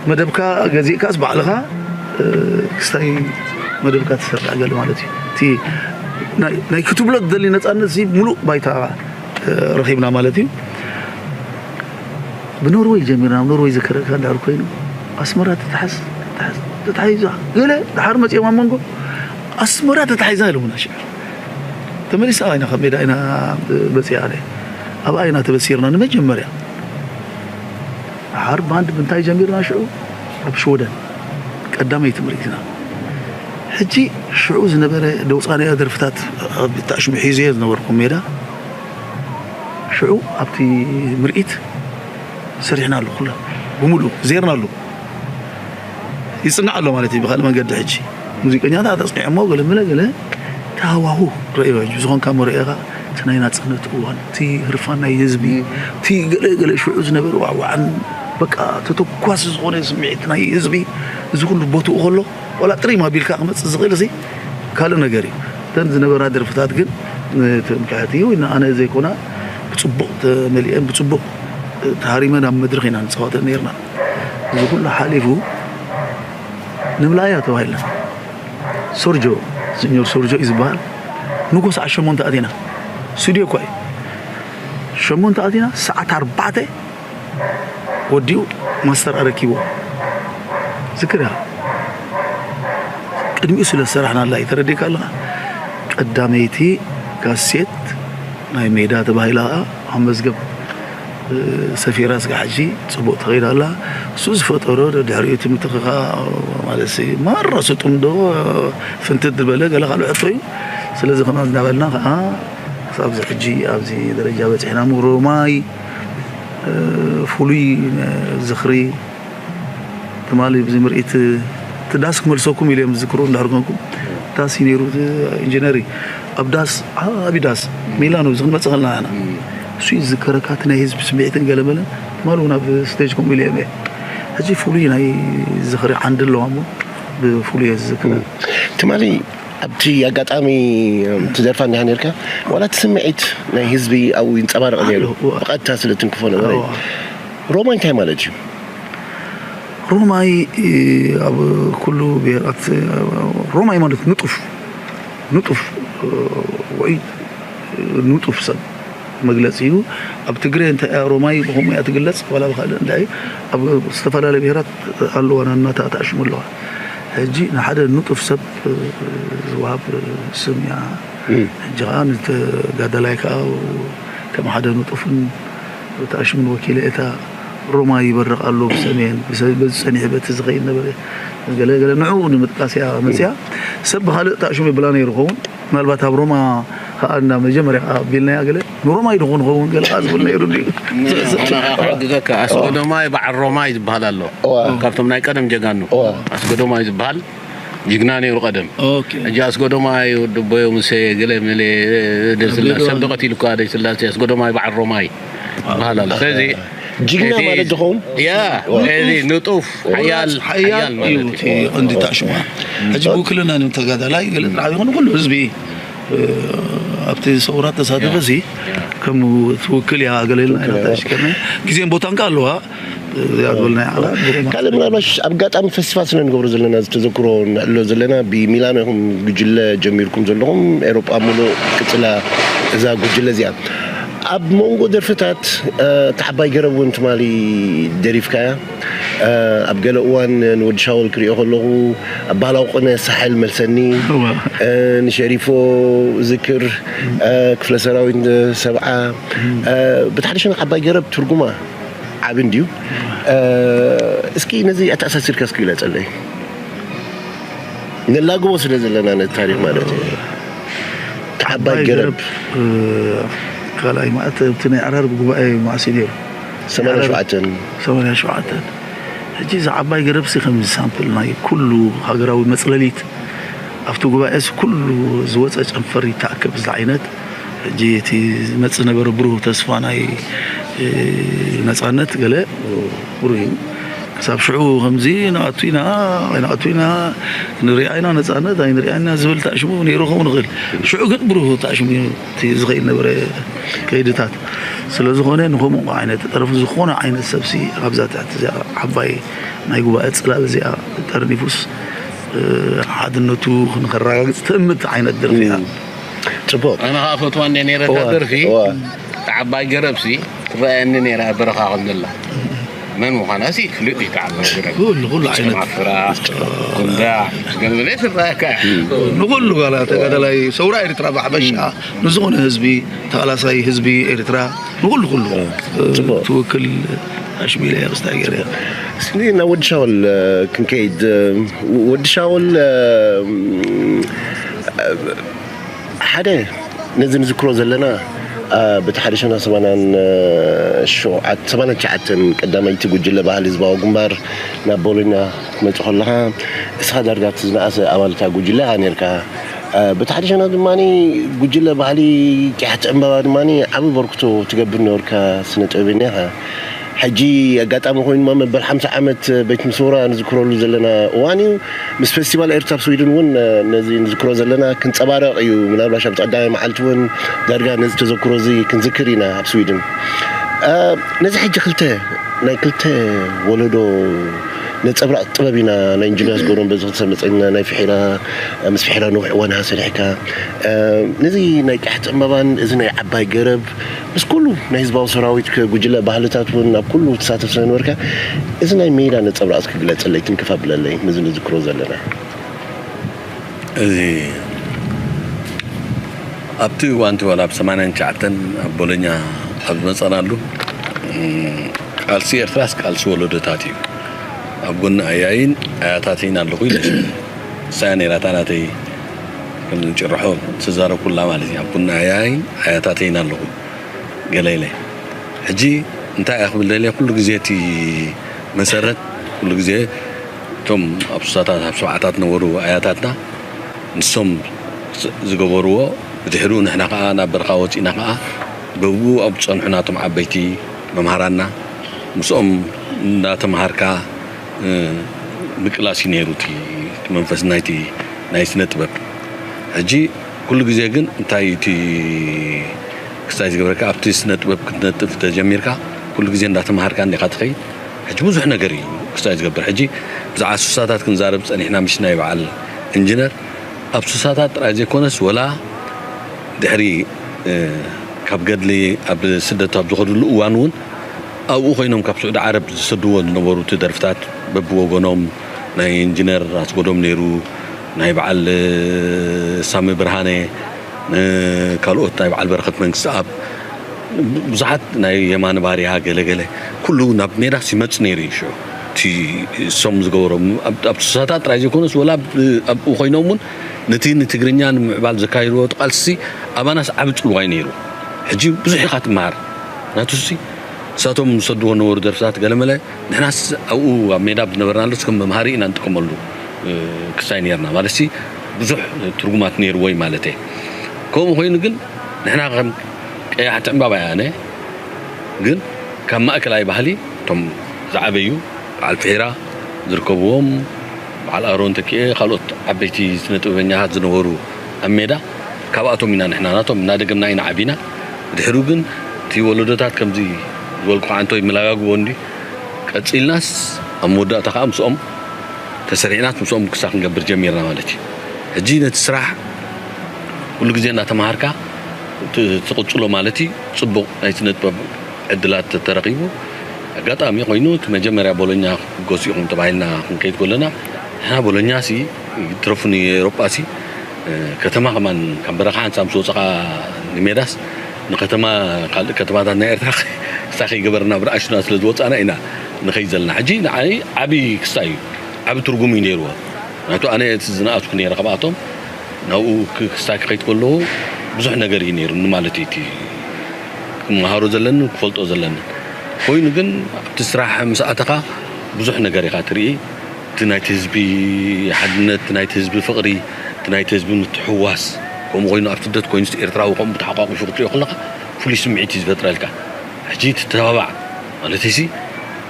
መደብካ ገዚእካስ ባዕልኻ ክስታይ መደብካ ትሰርዕ ገለ ማለት እዩ እቲ ናይ ክትብሎ ትደሊ ነፃነት ሲ ሙሉእ ባይታ ረኺብና ማለት እዩ። ብኖርወይ ጀሚርና ኣብ ኖርወይ ዝከረካ እንዳር ኮይኑ ኣስመራ ትትሓዝ ተታሒዛ ገለ ድሓር መፅኦም ኣብ መንጎ ኣስመራ ተታሒዛ ኢሎምና ሽዑ ተመሊሳ ኣይና ካብ ሜዳ ኣይና በፂኣ ኣለ ኣብኣ ኣይና ተበሲርና ንመጀመርያ ድሓር ባንድ ምንታይ ጀሚርና ሽዑ ኣብ ሽወደን ቀዳመይ ትምህርትና ሕጂ ሽዑ ዝነበረ ደውፃንያ ደርፍታት ኣብ ተሽሙ ሒዙ ዝነበርኩም ሜዳ ሽዑ ኣብቲ ምርኢት ሰሪሕና ኣሎ ኩላ ብምሉ ዜርና ኣሎ ይፅናዕ ኣሎ ማለት እዩ ብካልእ መንገዲ ሕጂ ሙዚቀኛታት ኣፅኒዖሞ ገለ መለ ገለ ተሃዋሁ ረእዮ ሕጂ ዝኾንካ መረእኻ እቲ ናይ ናፅነት እዋን እቲ ህርፋን ናይ ህዝቢ እቲ ገለ ገለ ሽዑ ዝነበረ ዋዕዋዕን በቃ ተተኳሲ ዝኾነ ስምዒት ናይ ህዝቢ እዚ ኩሉ ቦትኡ ከሎ ዋላ ጥሪም ኣቢልካ ክመፅእ ዝኽእል እዚ ካልእ ነገር እዩ እተን ዝነበራ ደርፍታት ግን ንትምክሕቲ ወይ ንኣነ ዘይኮና ብፅቡቕ ተመሊአን ብፅቡቕ ተሃሪመን ኣብ መድረኽ ኢና ንፃወተን ነርና እዚ ኩሉ ሓሊፉ ንምልኣያ ተባሂልና ሶርጆ ሲኞር ሶርጆ እዩ ዝበሃል ንጎ ሰዓት ሸሞንተ ኣቲና ስቱዲዮ እኳ እዩ ሸሞንተ ኣቲና ሰዓት ኣርባዕተ ወዲኡ ማስተር ኣረኪቦ ዝክር እያ ቅድሚኡ ስለ ዝሰራሕናላ እዩ ተረዲእካ ኣለኻ ቀዳመይቲ ካሴት ናይ ሜዳ ተባሂላ ከዓ ኣብ መዝገብ ሰፊራ ስጋ ሕጂ ፅቡቅ ተኸይዳ ኣላ እሱ ዝፈጠሮ ድሕሪኡ ትምትኽኻ ማለት ማራ ስጡም ዶ ፍንትት ዝበለ ገለ ካልኦ ሕቶ እዩ ስለዚ ከምኣ እናበልና ከዓ ክሳብዚ ሕጂ ኣብዚ ደረጃ በፂሕና ምሮማይ ፍሉይ ዝኽሪ ትማሊ ብዚ ምርኢት እቲ ዳስ ክመልሰኩም ኢለ እዮም ዝዝክሩ እንዳር ኮንኩም ዳስ እዩ ነይሩ ኢንጂነሪ ኣብ ዳስ፣ ዓቢ ዳስ ሚላኖ እዚ ክንመጽእ ከለና ኢና። እሱ ይዝከረካ፣ እቲ ናይ ህዝቢ ስምዒትን ገለመለን። ትማሊ እውን ኣብ ስቴጅ ከምኡ ኢለ እየ። ሕጂ ፍሉይ ናይ ዝኽሪ ዓንዲ ኣለዋ እሞ ብፍሉይ እየ ዝዝክራ። ትማሊ ኣብቲ ኣጋጣሚ ትደርፋ እንዲኻ ነርካ፣ ዋላ እቲ ስምዒት ናይ ህዝቢ ኣብኡ ይንጸባረቕ ነይሩ። ኣሎ፣ እዋ። ብቐጥታ ስለ ትንክፎ ነበረ። እዋ። ሮማይ እንታይ ማለት እዩ? ሮማይ፣ ኣብ ኩሉ ብሄራት፣ ሮማይ ማለት ንጡፍ፣ ንጡፍ፣ ወይ ንጡፍ ሰብ መግለጺ እዩ። ኣብ ትግረ እንታይ እያ ሮማይ ብኸምኡ እያ ትግለጽ፣ ዋላ ብኻልእ እንታይ፣ ኣብ ዝተፈላለያ ብሄራት ኣለዋ ናናታ ኣታኣሽሙ ኣለዋ። ሕጂ ንሓደ ንጡፍ ሰብ ዝወሃብ ስም እያ። ሕጂ ኸዓ ንተጋዳላይ ከኣ ከም ሓደ ንጡፍን ተኣሽሙን ወኪለ፣ እታ ሮማ ይበርቕ ኣሎ ብሰሜን፣ ብሰ-፣ በዚ ጸኒሑ በቲ ዝኸይድ ነበረ። ገለ ገለ ንዕኡ ንምጥቃስ እያ መጽያ። ሰብ ብኻልእ ተኣሽሙ ይብላ ነይሩ ኸውን። ምናልባት ኣብ ሮማ ከኣ እንዳ መጀመርያ ከኣ ኣቢልናያ ገለ ንሮማይ ድኹን ኸውን ገለ ከኣ ዝብል ነይሩ እንድዩ። ኣነ ከኣ ክሕግዘካ፣ ኣስጎዶማይ በዓል ሮማይ ዝበሃል ኣሎ። እዋ። ካብቶም ናይ ቀደም ጀጋኑ። እዋ። ኣስጎዶማይ ዝበሃል ጅግና ነይሩ ቀደም። ኦኬ። ሕጂ ኣስጎዶማይ ወዲ ኣቦዮ ሙሴ ገለ መለ ደስላ ኣስገዶም። ሰብ ደቐት ኢሉ እኳ ደስላሴ ኣስጎዶማይ በዓል ሮማይ ይበሃል ኣሎ። ስለዚ ጅግና እቲ ማለት ዝኸውን? ያ፣ ዋ። እዚ ንጡፍ፣ ሓያል፣ ሓያል ሓያል ማለት እዩ። እዩ እቲ ቀንዲ ታሽማ። ሕጂ ብውክልና ንተጋዳላይ ገለ ጥራሕ ይኹን ኩሉ ህዝቢ፣ እ፣ ኣብቲ ሰውራ ተሳተፈ ያ። ሲ ያ። ከም ትውክል እያ ገለ ኢልና ኢና ትውክል እያ። ተሽከርና። ግዜን ቦታን ከ ኣለዋ። እዚኣ ዝበልናያ ዓላ ብሩማ። ካልእ ምናልባሽ ኣብ ኣጋጣሚ ፈስቲቫል ስለ ንገብሮ ዘለና ዝተዘክሮ ንዕሎ ዘለና ብሚላኖ ኢኹም ጉጅለ ጀሚርኩም ዘለኹም ኤሮጳ ሙሉእ ቅጽላ እዛ ጉጅለ እዚኣ። ኣብ መንጎ ደርፍታት፣ እ፣ እታ ዓባይ ገረብ እውን ትማሊ ደሪፍካያ። እ፣ ኣብ ገለ እዋን ንወዲ ሻወል ክሪኦ ከለኹ ኣብ ባህላዊ ቅነ ሳሕል መልሰኒ፣ እዋ። እ፣ ንሸሪፎ ዝክር፣ እ፣ ክፍለ ሰራዊት ሰብዓ፣ እ፣ ብትሓደ ሸነኽ ዓባይ ገረብ ትርጉማ ዓቢ እንድዩ። እ፣ እስኪ ነዚ ኣተኣሳሲርካ እስኪ ግለጸለይ። ነላግቦ ስለ ዘለና ነቲ ታሪኽ ማለት እዩ። እቲ ዓባይ ዓባይ ገረብ። ገረብ፣ እ፣ ካልኣይ ማእት፣ እቲ ናይ ኣዕራርብ ጉባኤ መዓስ እዩ ነይሩ? ሰማንያ ሸውዓተ። ሰማንያ ሸውዓተ። ሕጂ እዛ ዓባይ ገረብሲ ከም ሳምፕል ናይ ኩሉ ሃገራዊ መጽለሊት፣ ኣብቲ ጉባኤስ ኩሉ ዝወጸ ጨንፈር ይተኣከብ ዝዓይነት። ሕጂ እቲ ዝመጽእ ነበረ ብሩህ ተስፋ ናይ፣ እ፣ ነጻነት ገለ ብሩህ እዩ። ክሳብ ሽዑ ከምዚ ንኣቱ ኢና፣ ኣይንኣቱ ኢና፣ ንሪኣ ኢና ነጻነት፣ ኣይንሪኣ ኢና ዝብል ታሽሙ ነይሩ ክኸውን ይኽእል። ሽዑ ግን ብሩህ ታሽሙ እዩ እቲ ዝኸይድ ነበረ ከይድታት። ስለ ዝኾነ ንኸምኡ ዓይነት ጠረፉ ዝኾነ ዓይነት ሰብሲ ኣብዛ ትሕቲ እዚኣ ዓባይ ናይ ጉባኤ ጽላል እዚኣ ጠርኒፉስ፣ እ፣ ሓድነቱ ንኸረጋግጽ ትእምት ዓይነት ደርፊ እያ። እም። ጽቡቕ። ኣነ ኸኣ ፈትዋ እንደ ነይረ እታ እዋ፣ ደርፊ፣ እዋ። እታ ዓባይ ገረብሲ ትረኣየኒ ነይራ ኣብ በረኻ ከም ዘላ። መን ምዃናሲ ፍሉጥ እዩ፣ እታ ዓባይ ገረብ። ኩሉ፣ ኩሉ ዓይነት። ጨና ፍራ፣ ቁንዳዕ፣ ገለ ገለ ትረኣየካ እያ። ንኹሉ ጋላ ተጋዳላይ ሰውራ ኤርትራ ብሓፈሻ፣ ንዝኾነ ህዝቢ፣ ተቓላሳይ ህዝቢ ኤርትራ፣ ንኹሉ፣ ኩሉ፣ ጽቡቕ። ትውክል ኣሽሚለ እያ፣ ክስታይ ገይረ እያ። እስኪ ናብ ወዲ ሻውል፣ እ፣ ክንከይድ፣ እ፣ ወዲ ሻውል፣ እ፣ ሓደ ነዚ ንዝክሮ ዘለና፣ እ፣ በቲ ሓደ ሸነኽ ሰማንያን ሸውዓተ፣ ሰማንያን ትሽዓተን ቀዳመይቲ ጉጅለ ባህሊ ህዝባዊ ግንባር ናብ ቦሎኛ ክትመጽእ ከለኻ፣ እስኻ ዳርጋ እቲ ዝነኣሰ ኣባል እታ ጉጅለ ኢኻ ነርካ። እ፣ በቲ ሓደ ሸነኽ ድማ ጉጅለ ባህሊ ቂሓት ዕምባባ ድማ ዓቢ በርክቶ ትገብር ነበርካ ስነ ጥበበኛ ኢኻ። ሕጂ ኣጋጣሚ ኮይኑ ድማ መበል ሓምሳ ዓመት ቤት ምስውራ ንዝክረሉ ዘለና እዋን እዩ። ምስ ፌስቲቫል ኤርትራ ኣብ ስዊድን እውን፣ እ፣ ነዚ ንዝክሮ ዘለና ክንጸባረቕ እዩ። ምናልባሽ ኣብቲ ቀዳማይ መዓልቲ እውን ዳርጋ ነዚ ተዘክሮ እዚ ክንዝክር ኢና ኣብ ስዊድን። እ፣ ነዚ ሕጂ ክልተ፣ ናይ ክልተ ወለዶ ነጸብራቕ ጥበብ ኢና፣ ናይ ኢንጂነር ኣስገዶም በዚ ክልተ መጸና፣ ናይ ፍሒራ፣ ምስ ፍሒራ ነዊሕ እዋን ኢኻ ሰሪሕካ። እ፣ ነዚ ናይ ቂሓት ዕምባባን እዚ ናይ ዓባይ ገረብ ምስ ኩሉ ናይ ህዝባዊ ሰራዊት ከ-፣ ጉጅለ ባህልታት እውን ኣብ ኩሉ ትሳተፍ ስለ ነበርካ፣ እዚ ናይ ሜዳ ነጸብራቕ እስኪ ግለጸለይ፣ ትንክፍ ኣብለለይ፣ ነዚ ንዝክሮ ዘለና። እዚ ኣብቲ እዋን እቲ ዋላ ኣብ ሰማንያን ትሽዓተን ኣብ ቦሎኛ ኣብ ዝመጸናሉ፣ እም፣ ቃልሲ ኤርትራስ ቃልሲ ወለዶታት እዩ። ኣብ ጎኒ ኣያይን ኣያታተይን ኣለኹ ኢለ። ንሳ ነይራ እታ ናተይ ከም ጭርሖ ትዛረብ ኩላ ማለት እዩ። ኣብ ጎኒ ኣያይን ኣያታተይን ኣለኹ ገለ ኢለ። ሕጂ እንታይ እየ ክብል ደልየ፣ ኩሉ ግዜ እቲ መሰረት፣ ኩሉ ግዜ እቶም ኣብ ስሳታት፣ ኣብ ሰብዓታት ነበሩ ኣያታትና፣ ንሶም ዝ-፣ ዝገበርዎ ብድሕሪኡ ንሕና ከዓ ናብ በረኻ ወፂእና ከዓ በብኡ ኣብ ዝፀንሑ ናቶም ዓበይቲ መምሃራንና ምስኦም እንዳተምሃርካ ምቅላስ እዩ ነይሩ እቲ መንፈስ ናይቲ ናይ ስነ ጥበብ። ሕጂ ኩሉ ግዜ ግን እንታይ እቲ ክስታይ ዝገብረካ ኣብቲ ስነ ጥበብ ክትነጥፍ ተጀሚርካ ኩሉ ግዜ እንዳተምሃርካ እንዲኻ ትኸይድ። ሕጂ ብዙሕ ነገር እዩ ክስታይ ዝገብር። ሕጂ ብዛዕባ ሱሳታት ክንዛረብ ፀኒሕና ምሽ ናይ በዓል ኢንጂነር ኣብ ሱሳታት ጥራይ ዘይኮነስ ወላ ድሕሪ ካብ ገድሊ ኣብ ስደት ኣብ ዝኸድሉ እዋን እውን ኣብኡ ኮይኖም ካብ ስዑዲ ዓረብ ዝሰድዎ ዝነበሩ እቲ ደርፍታት በብወገኖም ናይ ኢንጂነር ኣስጎዶም ነይሩ፣ ናይ በዓል ሳሚ ብርሃነ፣ ካልኦት ናይ በዓል በረኸት መንግስቲ ኣብ ብዙሓት ናይ የማነ ባርያ ገለገለ ኩሉ ናብ ሜዳስ ይመፅ ነይሩ እዩ ሽዑ እቲ እሶም ዝገበሮም ኣብቲ ሱሳታት ጥራይ ዘይኮነስ ወላ ኣብኡ ኮይኖም እውን ነቲ ንትግርኛ ንምዕባል ዘካይድዎ ቃልሲ ኣባናስ ዓቢ ጽልዋይ ነይሩ። ሕጂ ብዙሕ ኢኻ ትመሃር ናቱሲ ንሳቶም ዝሰድዎ ነበሩ ደርፍታት ገለመለ ንሕናስ ኣብኡ ኣብ ሜዳ ብዝነበርናሉስ ከም መምሃሪ ኢና ንጥቀመሉ ክሳይ ነርና ማለት ብዙሕ ትርጉማት ነይርዎ እዩ ማለት ከምኡ ኮይኑ ግን ንሕና ከም ቀያሕቲ ዕምባባ ያነ ግን ካብ ማእከላይ ባህሊ እቶም ዝዓበዩ በዓል ፍሒራ ዝርከብዎም በዓል ኣሮን ተኪኤ ካልኦት ዓበይቲ ስነ ጥበበኛታት ዝነበሩ ኣብ ሜዳ ካብኣቶም ኢና ንሕና ናቶም እናደገምና ኢና ዓቢና ድሕሩ ግን እቲ ወለዶታት ከምዚ ዝበልኩ ዓንቶይ መላጋግቦ እንዲ ቀፂልናስ ኣብ መወዳእታ ከዓ ምስኦም ተሰሪዕናት ምስኦም ክሳ ክንገብር ጀሚርና ማለት እዩ ሕጂ ነቲ ስራሕ ኩሉ ግዜ እናተምሃርካ ትቕፅሎ ማለት እዩ ፅቡቕ ናይ ስነ ጥበብ ዕድላት ተረኺቡ ኣጋጣሚ ኮይኑ እቲ መጀመርያ ቦሎኛ ክትጎስ ኢኹም ተባሂልና ክንከይድ ከለና ንሕና ቦሎኛ ሲ ትረፉ ንኤሮጳ ሲ ከተማ ከማን ካብ በረኻ ሓንሳ ምስ ወፀኻ ንሜዳስ ንከተማ ካልእ ከተማታት ናይ ኤርትራ ክሳ ከይገበርና ብርኣሽና ስለ ዝወፃና ኢና ንኸይድ ዘለና ሕጂ ንዓይ ዓብዪ ክስታ እዩ ዓብ ትርጉም እዩ ነይርዎ። ምክንያቱ ኣነ እቲ ዝነኣስኩ ነይረ ካብኣቶም ናብኡ ክስታይ ክኸይድ ከለኹ ብዙሕ ነገር እዩ ነይሩ ማለት እዩ እቲ ክመሃሮ ዘለኒ ክፈልጦ ዘለኒ ኮይኑ ግን ኣብቲ ስራሕ ምስ ኣተኻ ብዙሕ ነገር ኢኻ ትርኢ እቲ ናይቲ ህዝቢ ሓድነት እቲ ናይቲ ህዝቢ ፍቕሪ እቲ ናይቲ ህዝቢ ምትሕዋስ ከምኡ ኮይኑ ኣብ ስደት ኮይኑ ኤርትራዊ ከምኡ ተሓቋቂፉ ክትሪኦ ከለኻ ፍሉይ ስምዒት እዩ ዝፈጥረልካ ሕጂ ትተባባዕ ማለት ሲ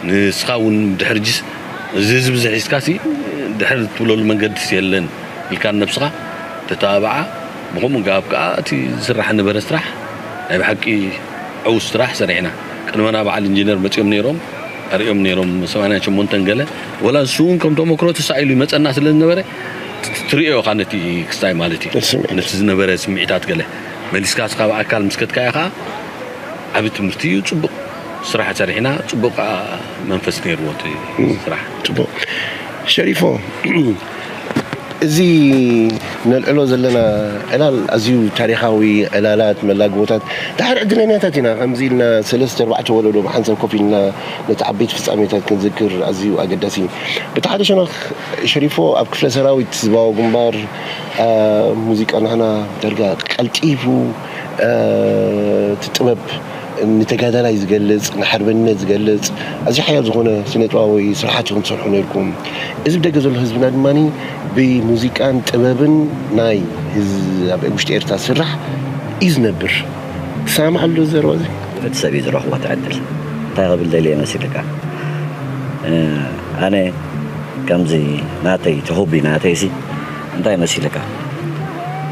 ንስኻ እውን ድሕር ጅስ እዚ ህዝቢ ዝሒዝካ ሲ ድሕር ትብለሉ መንገዲ ሲ የለን ኢልካ ነብስኻ ተተባባዓ ብኸምኡ ጋብ ከዓ እቲ ዝስራሕ ነበረ ስራሕ ናይ ብሓቂ ዕውስ ስራሕ ሰሪሕና ቅድመና በዓል ኢንጂነር መፂኦም ነይሮም ኣሪኦም ነይሮም ሰማንያን ሸሞንተን ገለ ወላ ንሱ እውን ከም ተመክሮ ተሳኢሉ ይመፀና ስለ ዝነበረ ትሪኦ ኢኻ ነቲ ክስታይ ማለት እዩ ነቲ ዝነበረ ስምዒታት ገለ መሊስካ ስኻ ብኣካል ምስ ከድካዮ ከዓ ዓብ ትምህርቲ እዩ ፅቡቕ ስራሕ ሰሪሕና ፅቡቕ ከዓ መንፈስ ነይርዎ እቲ ስራሕ ፅቡቕ ሸሪፎ እዚ ነልዕሎ ዘለና ዕላል ኣዝዩ ታሪኻዊ ዕላላት መላግቦታት ድሓር ዕድለኛታት ኢና ከምዚ ኢልና ሰለስተ ኣርባዕተ ወለዶ ብሓንሳብ ኮፍ ኢልና ነቲ ዓበይቲ ፍጻሜታት ክንዝክር ኣዝዩ ኣገዳሲ እዩ በቲ ሓደ ሸነኽ ሸሪፎ ኣብ ክፍለ ሰራዊት ህዝባዊ ግንባር ሙዚቃ ንሕና ዳርጋ ቀልጢፉ እቲ ጥበብ ንተጋዳላይ ዝገልፅ ንሓርበኝነት ዝገልፅ ኣዝዩ ሓያል ዝኾነ ስነጥበባዊ ስራሓት ኢኹም ትሰርሑ ነርኩም እዚ ብደገ ዘሎ ህዝብና ድማ ብሙዚቃን ጥበብን ናይ ኣብ ውሽጢ ኤርትራ ዝስራሕ እዩ ዝነብር ትሰማማዕ ኣሎ ዘረባ እዚ እቲ ሰብ እዩ ዝረኽቦ እቲ ዕድል እንታይ ክብል ደልየ መሲልካ ኣነ ከምዚ ናተይ እቲ ሆቢ ናተይ ሲ እንታይ መሲልካ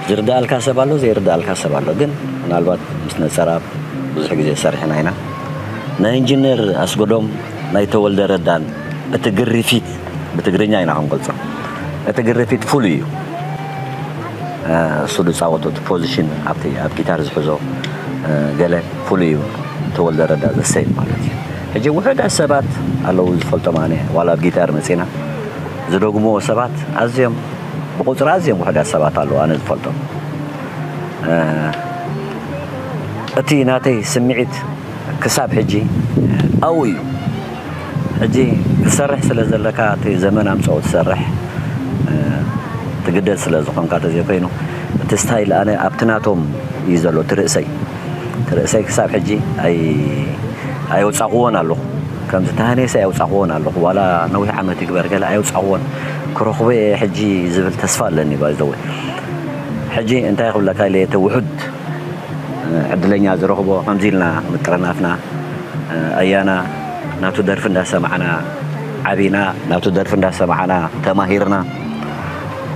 ዝርዳኣልካ ሰብ ኣሎ ዘይርዳኣልካ ሰብ ኣሎ ግን ምናልባት ምስ ነፀራብ ብዙሕ ግዜ ሰሪሕና ኢና ናይ ኢንጂነር ኣስጎዶም ናይ ተወልደ ረዳን እቲ ግሪፊት ብትግርኛ ኢና ክንገልፆ እቲ ግሪፊት ፍሉይ እዩ እሱ ዝፃወቶ እቲ ፖዚሽን ኣብቲ ኣብ ጊታር ዝሕዞ ገለ ፍሉይ እዩ ተወልደ ረዳ ዘሰይድ ማለት እዩ ሕጂ ውሕዳት ሰባት ኣለዉ ዝፈልጦም ኣነ ዋላ ኣብ ጊታር መፂና ዝደግምዎ ሰባት ኣዝዮም ብቁፅሪ ኣዝዮም ውሕዳት ሰባት ኣለዉ ኣነ ዝፈልጦም እቲ ናተይ ስምዒት ክሳብ ሕጂ ኣብኡ እዩ ሕጂ ክትሰርሕ ስለ ዘለካ እቲ ዘመን ኣምፀኦ ትሰርሕ ትግደድ ስለ ዝኾንካ ተዘይኮይኑ እቲ ስታይል ኣነ ኣብቲ ናቶም እዩ ዘሎ እቲ ርእሰይ እቲ ርእሰይ ክሳብ ሕጂ ኣይወፃቕዎን ኣለኹ ከምዚ ተሃኔሰ ኣይወፃቕዎን ኣለኹ ዋላ ነዊሕ ዓመት ይግበር ገለ ኣይወፃቕዎን ክረኽቦ እየ ሕጂ ዝብል ተስፋ ኣለኒ ባይዘወ ሕጂ እንታይ ክብለካ ኢለ፣ እቲ ውሑድ ዕድለኛ ዝረኽቦ ከምዚ ኢልና ምጥርናፍና፣ ኣያና ናቱ ደርፊ እንዳሰማዕና ዓቢና፣ ናቱ ደርፊ እንዳሰማዕና ተማሂርና።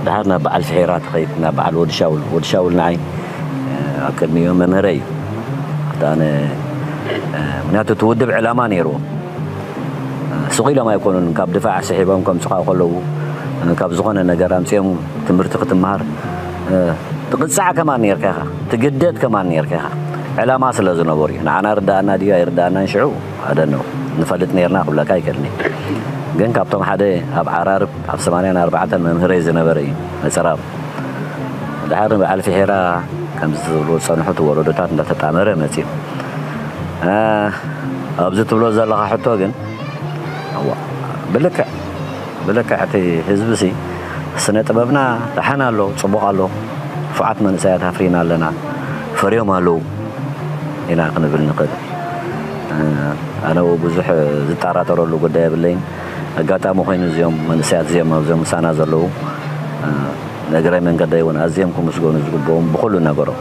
ድሓር ናብ በዓል ፍሒራ ትኸይድ፣ ናብ በዓል ወዲ ሻውል። ወዲ ሻውል ንዓይ ኣብ ቅድሚኡ መምህረይ እዩ። ኣነ ምክንያቱ እቲ ውድብ ዕላማ ነይርዎ። ስቕ ኢሎም ኣይኮኑን፣ ካብ ድፋዕ ስሒቦም ከምጽኻ ከለዉ፣ ካብ ዝኾነ ነገር ኣምጺኦም ትምህርቲ ክትመሃር ትቕጻዕ ከማን ነርካ ኢኻ፣ ትግደድ ከማን ነርካ ኢኻ። ዕላማ ስለ ዝነበሩ እዩ። ንዓና ርዳኣና ድዩ ኣይርዳኣናን ሽዑ ኣደነው ንፈልጥ ነርና ክብለካ ኣይክእልን። ግን ካብቶም ሓደ ኣብ ዓራርብ ኣብ ሰማንያን ኣርባዕተን መምህረይ ዝነበረ እዩ፣ መጸራብ። ድሓር ንበዓል ፍሒራ ከምዚ ዝብልዎ ዝጸንሑ እቲ ወለዶታት እንዳተጣመረ መጺኡ። እ፣ ኣብዚ ትብሎ ዘለኻ ሕቶ ግን፣ እዋ፣ ብልክዕ፣ ብልክዕ እቲ ህዝቢ ሲ ስነ ጥበብና ደሓን ኣሎ፣ ጽቡቕ ኣሎ፣ ክፉዓት መንእሰያት ኣፍሪና ኣለና፣ ፈርዮም ኣለዉ ኢና ክንብል ንኽእል። እ፣ ኣነ ብዙሕ ዝጠራጠረሉ ጉዳይ የብለይን። ኣጋጣሚ ኮይኑ እዚኦም መንእሰያት እዚኦም ኣብዞም ምሳና ዘለዉ፣ እ፣ ንእግረ መንገደይ እውን ኣዝዮም ክምስገኑ ዝግብኦም ብኹሉ ነገሮም።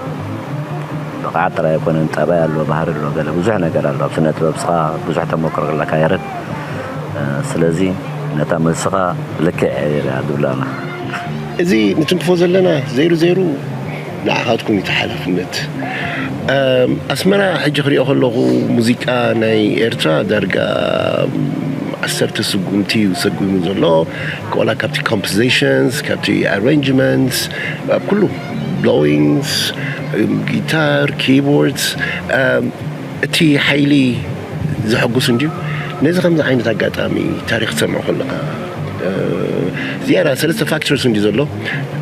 ብቕዓት ጥራይ ኣይኮነን፣ ጠባይ ኣሎ፣ ባህሪ ኣሎ፣ ገለ ብዙሕ ነገር ኣሎ። ኣብ ስነ ጥበብ ስኻ ብዙሕ ተመክሮ ኣለካ የረድ። እ፣ ስለዚ ነታ መልስኻ ልክዕ እየ ዝብላ ኣላ። እዚ ንትንክፎ ዘለና ዘይሩ ዘይሩ ንዓኻትኩም እዩ እቲ ሓላፍነት። እም፣ ኣስመራ ሕጂ ክሪኦ ከለኹ ሙዚቃ ናይ ኤርትራ ዳርጋ ዓሰርተ ስጉምቲ እዩ ሰጉሙ ዘሎ። ዋላ ካብቲ ኮምፖዚሽንስ፣ ካብቲ ኣሬንጅመንትስ፣ ኣብ ኩሉ ብሎዊንግስ፣ ጊታር፣ ኪቦርድስ፣ እም፣ እቲ ሓይሊ ዘሐጉስ እንድዩ። ነዚ ከምዚ ዓይነት ኣጋጣሚ ታሪኽ ትሰምዖ ከለኻ፣ እ፣ ዝያዳ ሰለስተ ፋክተርስ እንድዩ ዘሎ።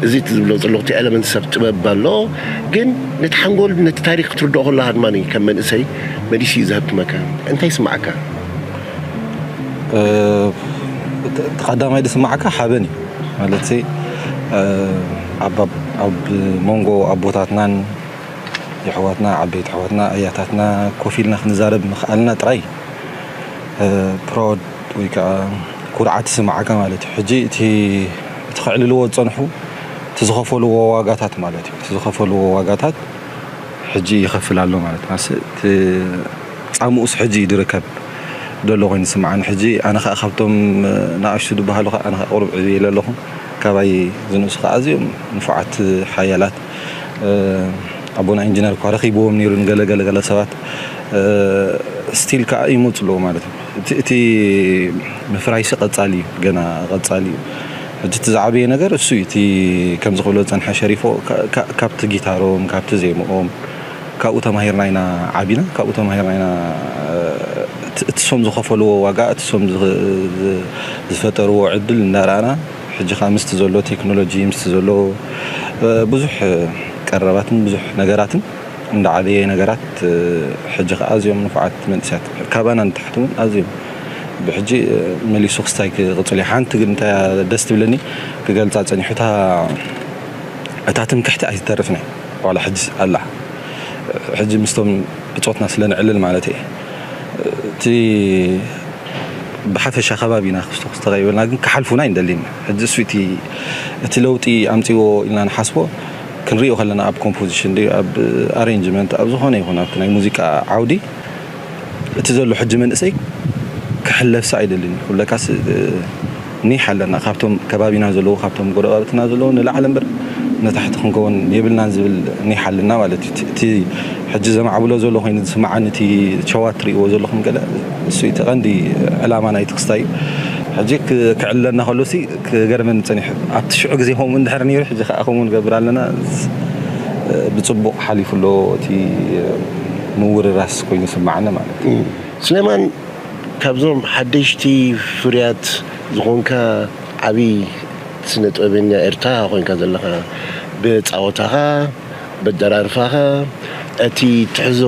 እዚ እቲ ዝብሎ ዘለኹ እቲ ኤለመንትስ ኣብ ጥበብ ኣሎ፣ ግን ነቲ ሓንጎል ነቲ ታሪኽ ክትርድኦ ከለኻ ድማ ከም መንእሰይ መሊሱ እዩ ዘህብትመካ። እንታይ ይስምዓካ? እ፣ እቲ፣ እቲ ቀዳማይ ዝስምዓካ ሓበን እዩ። ማለት፣ እ፣ ኣብ፣ ኣብ፣ ኣብ መንጎ ኣቦታትናን የሕዋትና፣ ዓበይቲ ኣሕዋትና፣ ኣያታትና ኮፍ ኢልና ክንዛረብ ምኽኣልና ጥራይ፣ እ፣ ፕራውድ ወይ ከዓ ኩርዓት ይስምዓካ ማለት እዩ። ሕጂ እቲ፣ እቲ ከዕልልዎ ዝጸንሑ፣ እቲ ዝኸፈልዎ ዋጋታት ማለት እዩ። እቲ ዝኸፈልዎ ዋጋታት ሕጂ ይኸፍል ኣሎ ማለት እዩ። ኣስ-፣ እቲ ጻምኡስ ሕጂ እዩ ዝርከብ ዘሎ ኮይኑ ይስምዓኒ። ሕጂ ኣነ ኸኣ ካብቶም፣ እ፣ ንኣሽቱ ዝበሃሉ ኸኣ ኣነ ኸኣ ቁሩብ ዕብየ ኢለ ኣለኹ። ካባይ ዝንእሱ ኸኣ ኣዝዮም ንፉዓት ሓያላት፣ እ፣ ኣቦና ኢንጂነር እኳ ረኺብዎም ነይሩ ንገለ ገለ ገለ ሰባት፣ እ፣ ስቲል ከኣ ይመጹ ኣለዉ ማለት እዩ። እቲ፣ እቲ ምፍራይሲ ቀጻሊ እዩ፣ ገና ቀጻሊ እዩ። ሕጂ እቲ ዝዓበየ ነገር እሱ እዩ። እቲ ከምዚ ክብሎ ዝጸንሐ ሸሪፎ፣ ካ-፣ ካ-፣ ካብቲ ጊታሮም፣ ካብቲ ዜምኦም፣ ካብኡ ተማሂርና ኢና ዓቢና፣ ካብኡ ተማሂርና ኢና፣ እቲ፣ እቲ ሶም ዝኸፈልዎ ዋጋ፣ እቲ ሶም ዝኸ-፣ ዝ-፣ ዝፈጠርዎ ዕድል እንዳረኣና፣ ሕጂ ኸኣ ምስቲ ዘሎ ቴክኖሎጂ፣ ምስቲ ዘሎ፣ እ፣ ብዙሕ ቀረባትን ብዙሕ ነገራትን እንዳዓበየ ነገራት፣ እ፣ ሕጂ ኸኣ ኣዝዮም ንፉዓት መንእሰያት ካባና ንታሕቲ እውን ኣዝዮም ብሕጂ፣ እ፣ መሊሱ ክስታይ ክቕጽል እዩ። ሓንቲ ግን እንታይ እያ ደስ ትብለኒ ክገልጻ ጸኒሑ፣ እታ፣ እታ ትምክሕቲ ኣይትተርፍን እያ። ዋላ ሕጂ ኣላ። ሕጂ ምስቶም ብጾትና ስለ ንዕልል ማለት እየ። እቲ ብሓፈሻ ከባቢና ክስተኹስ ተቐይበልና ግን ክሓልፉና ኣይንደልን። ሕጂ እሱ እቲ፣ እቲ ለውጢ ኣምጺዎ ኢልና ንሓስቦ ክንሪኦ ከለና ኣብ ኮምፖዚሽን ድዩ፣ ኣብ ኣሬንጅመንት፣ ኣብ ዝኾነ ይኹን ኣብቲ ናይ ሙዚቃ ዓውዲ እቲ ዘሎ ሕጂ መንእሰይ ክሕለፍሲ ኣይደልን። ክብለካስ፣ እ፣ ኒሕ ኣለና። ካብቶም ከባቢና ዘለዉ፣ ካብቶም ጎረባብትና ዘለዉ ንላዕሊ እምበር ንታሕቲ ክንከውን የብልናን ዝብል ኒሕ ኣለና ማለት እዩ። እቲ፣ እቲ ሕጂ ዘማዕብሎ ዘሎ ኮይኑ ዝስምዓኒ፣ እቲ ሸዋ ትርእይዎ ዘለኹም ገለ፣ እሱ እቲ ቀንዲ ዕላማ ናይቲ ክስታይ እዩ። ሕጂ ክ-፣ ክዕልለና ከሎሲ ክገርመኒ ጸኒሑ። ኣብቲ ሽዑ ግዜ ከምኡ እንድሕር ነይሩ፣ ሕጂ ከኣ ከምኡ ንገብር ኣለና። ዝ-፣ ብጽቡቕ ሓሊፉ ኣሎ እቲ ምውርራስ ኮይኑ ይስምዓኒ ማለት እዩ። እም። ስሌማን፣ ካብዞም ሓደሽቲ ፍርያት ዝኾንካ ዓቢ ስነ ጥበበኛ ኤርትራ ኮይንካ ዘለኻ፣ ብጻወታኻ፣ በደራርፋኻ፣ እቲ ትሕዞ፣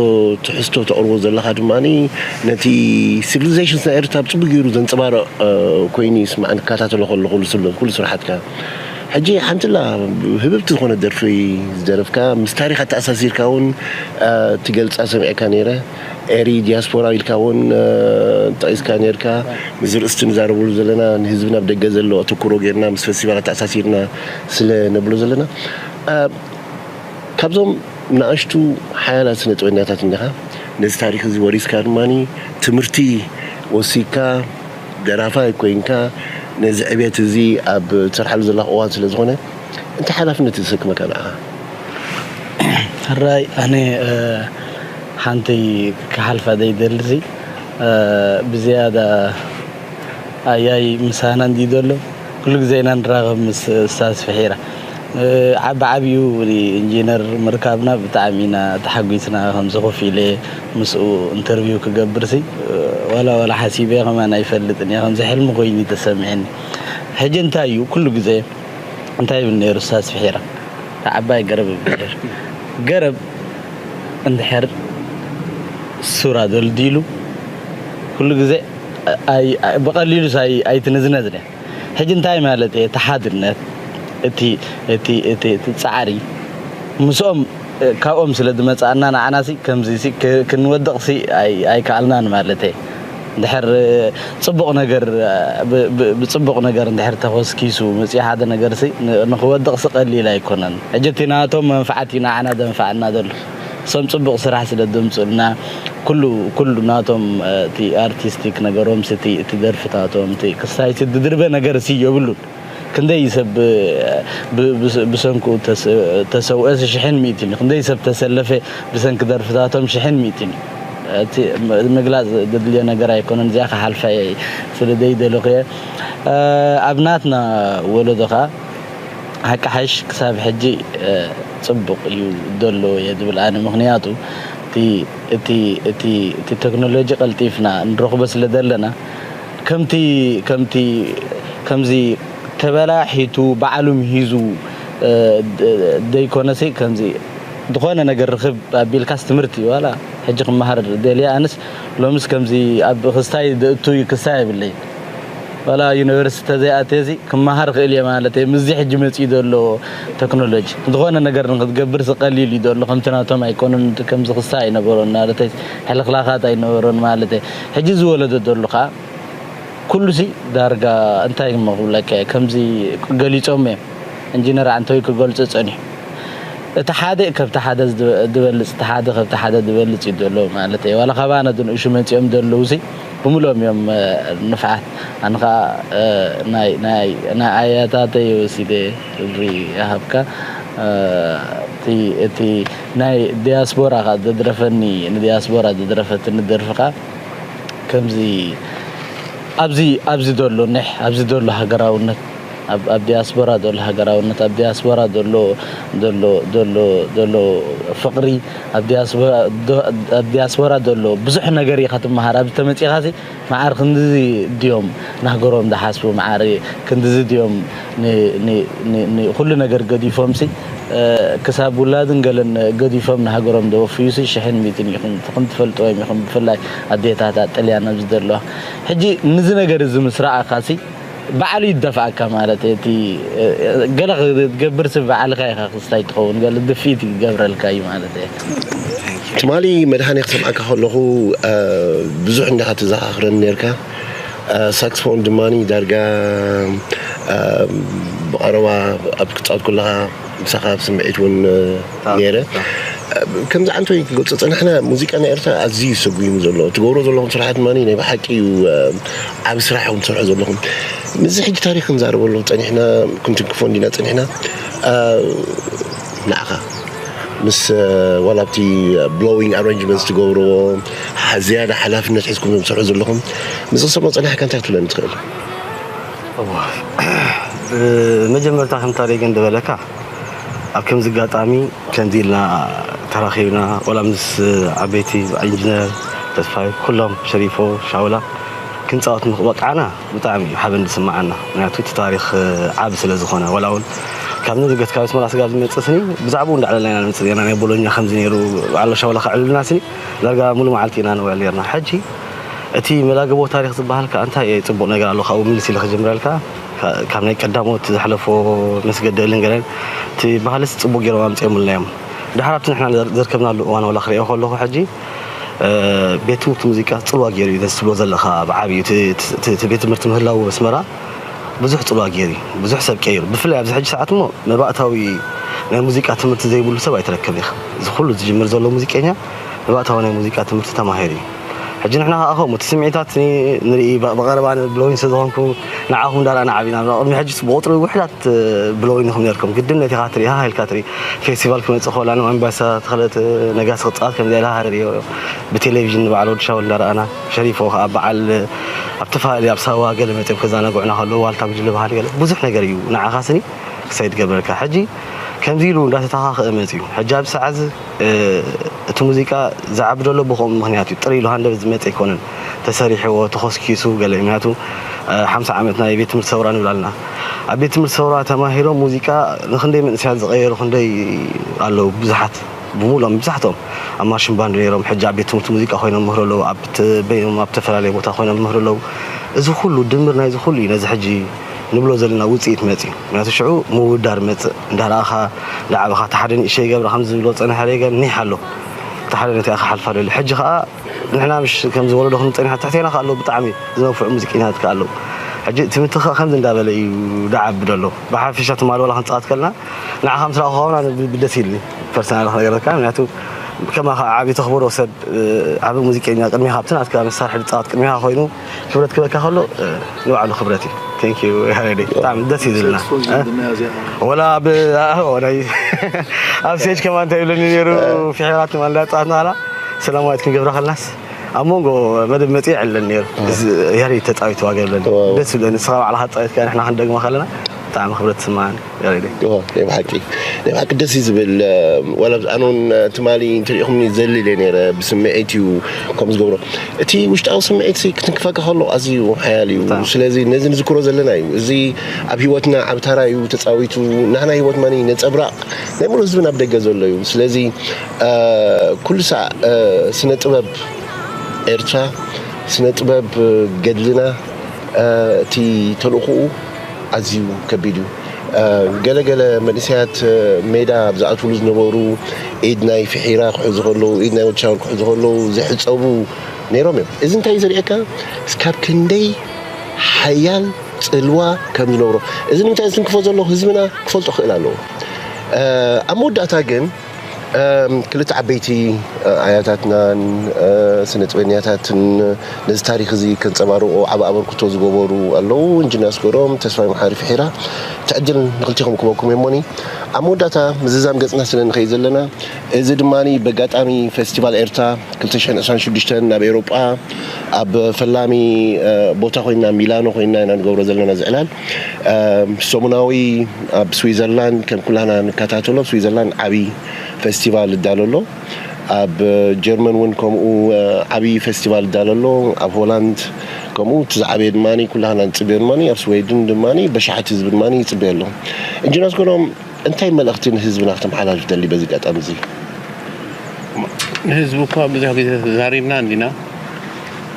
ትሕዝቶ ተቕርቦ ዘለኻ ድማ ነቲ ሲቪሊዜሽንስ ናይ ኤርትራ ብጽቡቅ ገይሩ ዘንጸባርቕ፣ እ፣ ኮይኑ ይስማዕ፣ ንከታተሎ ከለኹ ኩሉ ስለ-፣ ኩሉ ስራሓትካ። ሕጂ ሓንቲ ኣላ ህብብቲ ዝኾነ ደርፊ ዝደረፍካ፣ ምስ ታሪኽ ኣተኣሳሲርካ እውን፣ እ፣ ትገልጻ ሰሚዐካ ነይረ። ኤሪ ዲያስፖራ ኢልካ እውን፣ እ፣ ጠቒስካ ነይርካ። እዚ ርእስቲ ንዛረበሉ ዘለና ንህዝብና ኣብ ደገ ዘሎ ኣተኩሮ ጌርና ምስ ፈስቲቫል ኣተኣሳሲርና ስለ ነብሎ ዘለና፣ እ፣ ካብዞም ንኣሽቱ ሓያላት ስነ ጥበኛታት እንዲኻ፣ ነዚ ታሪኽ እዚ ወሪስካ ድማ ትምህርቲ ወሲድካ፣ ደራፋይ ኮይንካ፣ ነዚ ዕቤት እዚ ኣብ ትሰርሓሉ ዘለኻ እዋን ስለ ዝኾነ፣ እንታይ ሓላፍነት እዩ ዝሰክመካ ንዓኻ? ሕራይ ኣነ ሓንቲ ክሓልፋ ዘይደልሲ ብዝያዳ ኣያይ ምሳና እንዲ ዘሎ ኩሉ ግዜ ኢና ንራኸብ ምስ ስታዝ ፍሒራ። ዓቢ ዓብዩ ኢንጂነር ምርካብና ብጣዕሚ ኢና ተሓጒስና። ከምዚ ኮፍ ኢለ ምስኡ ኢንተርቪው ክገብርሲ ዋላ ዋላ ሓሲበ ከማን ኣይፈልጥን እየ። ከምዚ ሕልሚ ኮይኑ ተሰሚዕኒ። ሕጂ እንታይ እዩ ኩሉ ግዜ እንታይ ይብል ነይሩ ስታዝ ፍሒራ? ዓባይ ገረብ ይብል ነይሩ። ገረብ እንድሕር ሱራ ደልዲሉ ኩሉ ግዜ ብቐሊሉ ኣይትንዝነዝን። ሕጂ እንታይ ማለት እየ? እቲ ሓድነት፣ እቲ እቲ እቲ እቲ ጻዕሪ ምስኦም ካብኦም ስለ ዝመጻእና ንዓናሲ ከምዚ ክንወድቕሲ ኣይከኣልናን ማለት እየ። እንድሕር ጽቡቕ ነገር ብጽቡቕ ነገር እንድሕር ተኾስኪሱ መጺኡ ሓደ ነገርሲ ንኽወድቕሲ ቀሊል ኣይኮነን። ሕጂ እቲ ናቶም መንፍዓት እዩ ንዓና ዘንፍዓና ዘሎ። እሶም ጽቡቕ ስራሕ ስለ ዘምጽኡልና ኩሉ ኩሉ ናቶም እቲ ኣርቲስቲክ ነገሮም እቲ ደርፍታቶም እቲ ክስታይ ድድርበ ነገር ሲ የብሉን። ክንደይ ሰብ ብሰንኩ ተሰውአስ ሽሕን ሚእትን እዩ። ክንደይ ሰብ ተሰለፈ ብሰንኪ ደርፍታቶም ሽሕን ሚእትን እዩ። እቲ ምግላፅ ዘድልዮ ነገር ኣይኮነን። እዚኣ ክሓልፋ ስለ ዘይደለኹ እየ። ኣብ ናትና ወለዶ ከዓ ሓቂ ሓሽ ክሳብ ሕጂ ፅቡቅ እዩ ዘሎ እየ ዝብል ኣነ። ምክንያቱ እቲ እቲ እቲ እቲ ቴክኖሎጂ ቀልጢፍና ንረኽቦ ስለ ዘለና ከምቲ ከምቲ ከምዚ ተበላሒቱ ባዕሉ ምሂዙ ዘይኮነሲ ከምዚ ዝኾነ ነገር ርኽብ ኣቢልካስ ትምህርቲ ዋላ ሕጂ ክመሃር ደልየ ኣንስ ሎምስ ከምዚ ኣብ ክስታይ ዝእቱ እዩ ክስታይ የብለይ ዋላ ዩኒቨርሲቲ ተዘይኣትየዚ ክመሃር ክእል እየ ማለት እየ። ምስዚ ሕጂ መፅኡ ዘሎ ቴክኖሎጂ ዝኾነ ነገር ንክትገብር ዝቀሊል እዩ ዘሎ ከምቲ ናቶም ኣይኮነን። ከምዚ ክስታይ ኣይነበሮን ማለት ሕልክላኻት ኣይነበሮን ማለት ሕጂ ዝወለደ ዘሎ ከዓ ኩሉ ሲ ዳርጋ እንታይ እሞ ክብለካ እየ፣ ከምዚ ገሊጾም እዮም። ኢንጂነር ዓንቶይ ክገልጾ ጸኒሑ። እቲ ሓደ ከብቲ ሓደ ዝበልጽ፣ እቲ ሓደ ከብቲ ሓደ ዝበልጽ እዩ ዘሎ ማለት እየ። ዋላ ካባና ዝንእሹ መጺኦም ዘለዉ ሲ ብምሎም እዮም ንፍዓት። ኣነ ከዓ ናይ ኣያታተይ ወሲደ ክብሪ ይሃብካ። እቲ ናይ ዲያስፖራ ከዓ ዘድረፈኒ ንዲያስፖራ ዘድረፈትኒ ደርፊ ከዓ ከምዚ ኣብዚ ኣብዚ ዘሎ ኒሕ ኣብዚ ዘሎ ሃገራውነት ኣብ ዲያስፖራ ዘሎ ሃገራውነት ኣብ ዲያስፖራ ዘሎ ዘሎ ዘሎ ዘሎ ፍቕሪ ኣብ ዲያስፖራ ዘሎ ብዙሕ ነገር ኢኻ ትመሃር። ኣብዚ ተመፂኻ ሲ መዓር ክንድዚ ድዮም ንሃገሮም ዝሓስቡ መዓር ክንድዚ ድዮም ኩሉ ነገር ገዲፎም ሲ ክሳብ ውላድን ገለን ገዲፎም ንሃገሮም ዘወፍዩ ሲ ሽሕን ሚእትን ኢኹም ትፈልጥዎም ኢኹም። ብፍላይ ኣዴታታ ጥልያን ኣብዚ ዘለዋ ሕጂ ንዚ ነገር እዚ ምስ ረኣኻ ሲ ባዕሉ ይደፍኣካ ማለት እየ። እቲ ገለ ክትገብር ሲ ባዕልኻ ኢኻ ክስታይ ትኸውን ገለ ድፍኢት ይገብረልካ እዩ ማለት እየ። ትማሊ መድሃኔ ክሰምዓካ ከለኹ ብዙሕ እንዲኻ ትዘኻኽረኒ ነርካ። ሳክስፎን ድማ ዳርጋ ብቐረባ ኣብ ክትፃወት ከለኻ ምሳኻ ስምዒት እውን ነይረ። ከምዚ ዓንቶይ ክገልፆ ፀናሕና ሙዚቃ ናይ ኤርትራ ኣዝዩ እዩ ሰጉሙ ዘሎ። ትገብሮ ዘለኹም ስራሕ ድማ ናይ ብሓቂ እዩ ዓብ ስራሕ እውን ትሰርሑ ዘለኹም። ምስዚ ሕጂ ታሪክ ክንዛረበሉ ፀኒሕና ክንትንክፎ እንዲና ፀኒሕና ንዓኻ ምስ ዋላ ኣብቲ blowing arrangements ትገብርዎ ዝያዳ ሓላፍነት ሒዝኩም ትሰርሑ ዘለኹም ምስ ክሰሞ ፀናሕካ እንታይ ክትብለኒ ትኽእል? መጀመርታ ከም ታሪክ እንደበለካ ኣብ ከምዚ ኣጋጣሚ ከምዚ ኢልና ተራኺብና ዋላ ምስ ዓበይቲ ኢንጂነር ተስፋይ ኩሎም ሸሪፎ ሻውላ ክንፃወት ምበቃዕና ብጣዕሚ እዩ ሓበን ዝስምዓና። ምክንያቱ እቲ ታሪክ ዓቢ ስለ ዝኾነ ዋላ እውን ካብ ነዚ ገት ካብ ኣስመራ ስጋብ ዝመፅእ ስኒ ብዛዕባኡ እንዳዕለልና ኢና ንመፅእ ኔርና። ናይ ቦሎኛ ከምዚ ነይሩ ባዕሎ ሻውላ ከዕልልና ስኒ ዳርጋ ሙሉ መዓልቲ ኢና ንውዕል ኔርና። ሕጂ እቲ መላግቦ ታሪክ ዝበሃል ከኣ እንታይ ጽቡቕ ነገር ኣሎ ካብኡ ምልስ ኢለ ክጅምረልካ። ካብ ናይ ቀዳሞት ዘሕለፎ መስገደልን ገለን እቲ ባህልስ ጽቡቕ ገይሮም ኣምጺኦምልና እዮም። ድሓር ኣብቲ ንሕና ዘርከብናሉ እዋን ዋላ ክርእዮ ከለኹ ሕጂ ቤት ትምህርቲ ሙዚቃ ጽልዋ ገይሩ እዩ ነዚ ትብሎ ዘለኻ ብዓብዩ እቲ ቤት ትምህርቲ ምህላው ኣስመራ ብዙሕ ጽልዋ ገይሩ እዩ ብዙሕ ሰብ ቀይሩ ብፍላይ ኣብዚ ሕጂ ሰዓት እሞ መባእታዊ ናይ ሙዚቃ ትምህርቲ ዘይብሉ ሰብ ኣይትረክብ ኢኻ። እዚ ኩሉ ዝጅምር ዘሎ ሙዚቀኛ ንባእታዊ ናይ ሙዚቃ ትምህርቲ ተማሂሩ እዩ። ሕጂ ንሕና ከኣ ከምኡ እቲ ስምዒታት ንርኢ፣ ብቐረባ ብሎዊን ስለ ዝኾንኩ ንዓኹም እንዳረኣና ዓቢና። ቅድሚ ሕጂ ብቑጽሪ ውሕዳት ብሎዊን ኢኹም ነርኩም። ግድን ነቲ ኢኻ ትርኢ፣ ሃህ ኢልካ ትርኢ። ፌስቲቫል ክመጽእ ከሎ ኣነ ኣምባሳ ተኽለት ነጋሲ ክጻወት ከምዚ ኢላ ሃረር እዮ። ብቴሌቪዥን ንበዓል ወዲ ሻውል እንዳረኣና፣ ሸሪፎ ከኣ በዓል ኣብ ተፈላለየ ኣብ ሳዋ ገለ መጺኦም ከዘናግዑና ከለዉ ዋልታ ጉጅለ በሃሊ ገለ ብዙሕ ነገር እዩ ንዓኻ ስኒ ክሳይ ትገብረካ። ሕጂ ከምዚ ኢሉ እንዳተተኻኸአ መጺኡ። ሕጂ ኣብዚ ሰዓት እዚ እቲ ሙዚቃ ዝዓቢ ዘሎ ብኸምኡ ምኽንያት እዩ። ጥር ኢሉ ሃንደበት ዝመጽእ ኣይኮነን። ተሰሪሕዎ፣ ተኾስኪሱ ገለ። ምክንያቱ ሓምሳ ዓመት ናይ ቤት ትምህርቲ ሰውራ ንብል ኣለና። ኣብ ቤት ትምህርቲ ሰውራ ተማሂሮም ሙዚቃ ንኽንደይ መንእሰያት ዝቐየሩ ክንደይ ኣለዉ ብዙሓት። ብምሉኦም መብዛሕትኦም ኣብ ማርሽን ባንድ ነይሮም። ሕጂ ኣብ ቤት ትምህርቲ ሙዚቃ ኮይኖም ምህሩ ኣለዉ። ኣብ ተ- በይኖም ኣብ ተፈላለየ ቦታ ኮይኖም ምህሩ ኣለዉ። እዚ ኩሉ ድምር ናይዚ ኩሉ እዩ ነዚ ሕጂ ንብሎ ዘለና ውጽኢት መጽዩ። ምክንያቱ ሽዑ ምውዳር መጽእ እንዳረኣኻ እንዳዓበኻ እቲ ሓደ ንእሸ ይገብራ ከም ዝብሎ ጸንሐ ሬገን ኒሕ ኣሎ። እቲ ሓደ ነቲ ኣኻ ሓልፋ ደሊ። ሕጂ ከኣ ንሕና ምሽ ከም ዝወለዶ ክንጸንሕ ትሕቴና ከኣ ኣለዉ ብጣዕሚ ዝነፍዑ ሙዚቀኛታት ከኣ ኣለዉ። ሕጂ እቲ ምትኻእ ከምዚ እንዳበለ እዩ ደዓቢ ደሎ። ብሓፊሻ ትማል ዋላ ክንጻወት ከለና ንዓኻ ምስ ረኣኹኻ እውን ኣነ ብ- ብደስ ኢልኒ ፐርሰናል ክነገረካ። ምክንያቱ ከማኻ ዓቢ ተኽብሮ ሰብ ዓቢ ሙዚቀኛ ቅድሚኻ ኣብቲ ናትካ መሳርሒ ዝጻወት ቅድሚኻ ኮይኑ ክብረት ክበካ ከሎ ንባዕሉ ክብረት እዩ። Thank you ያሬደይ ብጣዕሚ ደስ እዩ ዝብልና። ወላ ኣብ ናይ ኣብ ስቴጅ ከማን እንታይ ይብለኒ ነይሩ? ፊሒራት ማልዳ ጻወትና ላ ሰላማዊት ክንገብራ ከለናስ ኣብ መንጎ መደብ መጽ ይዕለን ነይሩ። ያሬድ ተጻዊቱ ዋጋ ይብለኒ ደስ ይብለኒ። ንስኻ ባዕልኻ ጻዊትካ ንሕና ክንደግማ ከለና ብጣዕሚ ክብረት ትስምዓኒ። ያሬደይ። እዎ፣ ናይ ብሓቂ፣ ናይ ብሓቂ ደስ እዩ ዝብል። ዋላ ኣነ እውን ትማሊ እንተሪኢኹምኒ ዘሊለ ነይረ፣ ብስምዒት እዩ ከም ዝገብሮ። እቲ ውሽጣዊ ስምዒት ክትንክፈካ ከሎ ኣዝዩ ሓያል እዩ። ስለዚ ነዚ ንዝክሮ ዘለና እዩ። እዚ ኣብ ህይወትና ዓቢ ታራ እዩ ተጻዊቱ። ናህና ህይወት ማኒ ነጸብራቕ ናይ ሙሉ ህዝብና ኣብ ደገ ዘሎ እዩ። ስለዚ ኩሉ ሳዕ ስነ ጥበብ ኤርትራ፣ ስነ ጥበብ ገድልና፣ እቲ ተልእኾኡ ኣዝዩ ከቢድ እዩ። ገለ ገለ መንእሰያት ሜዳ ኣብ ዝኣትውሉ ዝነበሩ፣ ኢድ ናይ ፍሒራ ክሕዙ ከለዉ፣ ኢድ ናይ ወዲ ሻውል ክሕዙ ከለዉ ዝሕጸቡ ነይሮም እዮም። እዚ እንታይ እዩ ዘርእየካ? እስካብ ክንደይ ሓያል ጽልዋ ከም ዝነብሮ። እዚ ንምንታይ ዝትንክፎ ዘሎ ህዝብና ክፈልጦ ክኽእል ኣለዎ። ኣብ መወዳእታ ግን ክልተ ዓበይቲ ኣያታትናን ስነ ጥበኛታትን ነዚ ታሪኽ እዚ ከንጸባርቑ ዓቢ ኣበርክቶ ዝገበሩ ኣለዉ። እንጅና ኣስገዶም፣ ተስፋይ መሓሪ ፍሒራ። እቲ ዕድል ንክልቲኹም ክበኩም እየ እሞኒ ኣብ መወዳእታ ምዝዛም ገጽና ስለ ንኸይድ ዘለና፣ እዚ ድማ በጋጣሚ ፌስቲቫል ኤርትራ ክልተ ሽሕን ዕስራን ሽዱሽተን ናብ ኤውሮጳ ኣብ ፈላሚ ቦታ ኮይና ሚላኖ ኮይና ኢና ንገብሮ ዘለና ዝዕላል። ሰሙናዊ ኣብ ስዊዘርላንድ ከም ኩላና ንከታተሎ፣ ኣብ ስዊዘርላንድ ዓቢ ፌስቲቫል ይዳሎ ኣሎ። ኣብ ጀርመን እውን ከምኡ ዓቢ ፌስቲቫል ይዳሎ ኣሎ። ኣብ ሆላንድ ከምኡ እቲ ዝዓበየ ድማ ኩላና ንጽበዮ ድማ ኣብ ስዌድን ድማ በሻሓት ህዝቢ ድማ ይጽበዮ ኣሎ። እንጅና ኣስገዶም እንታይ መልእኽቲ ንህዝብና ክተመሓላልፍ ደሊ በዚ ኣጋጣሚ እዚ? ንህዝቢ እኳ ብዙሕ ግዜ ተዛሪብና እንዲና።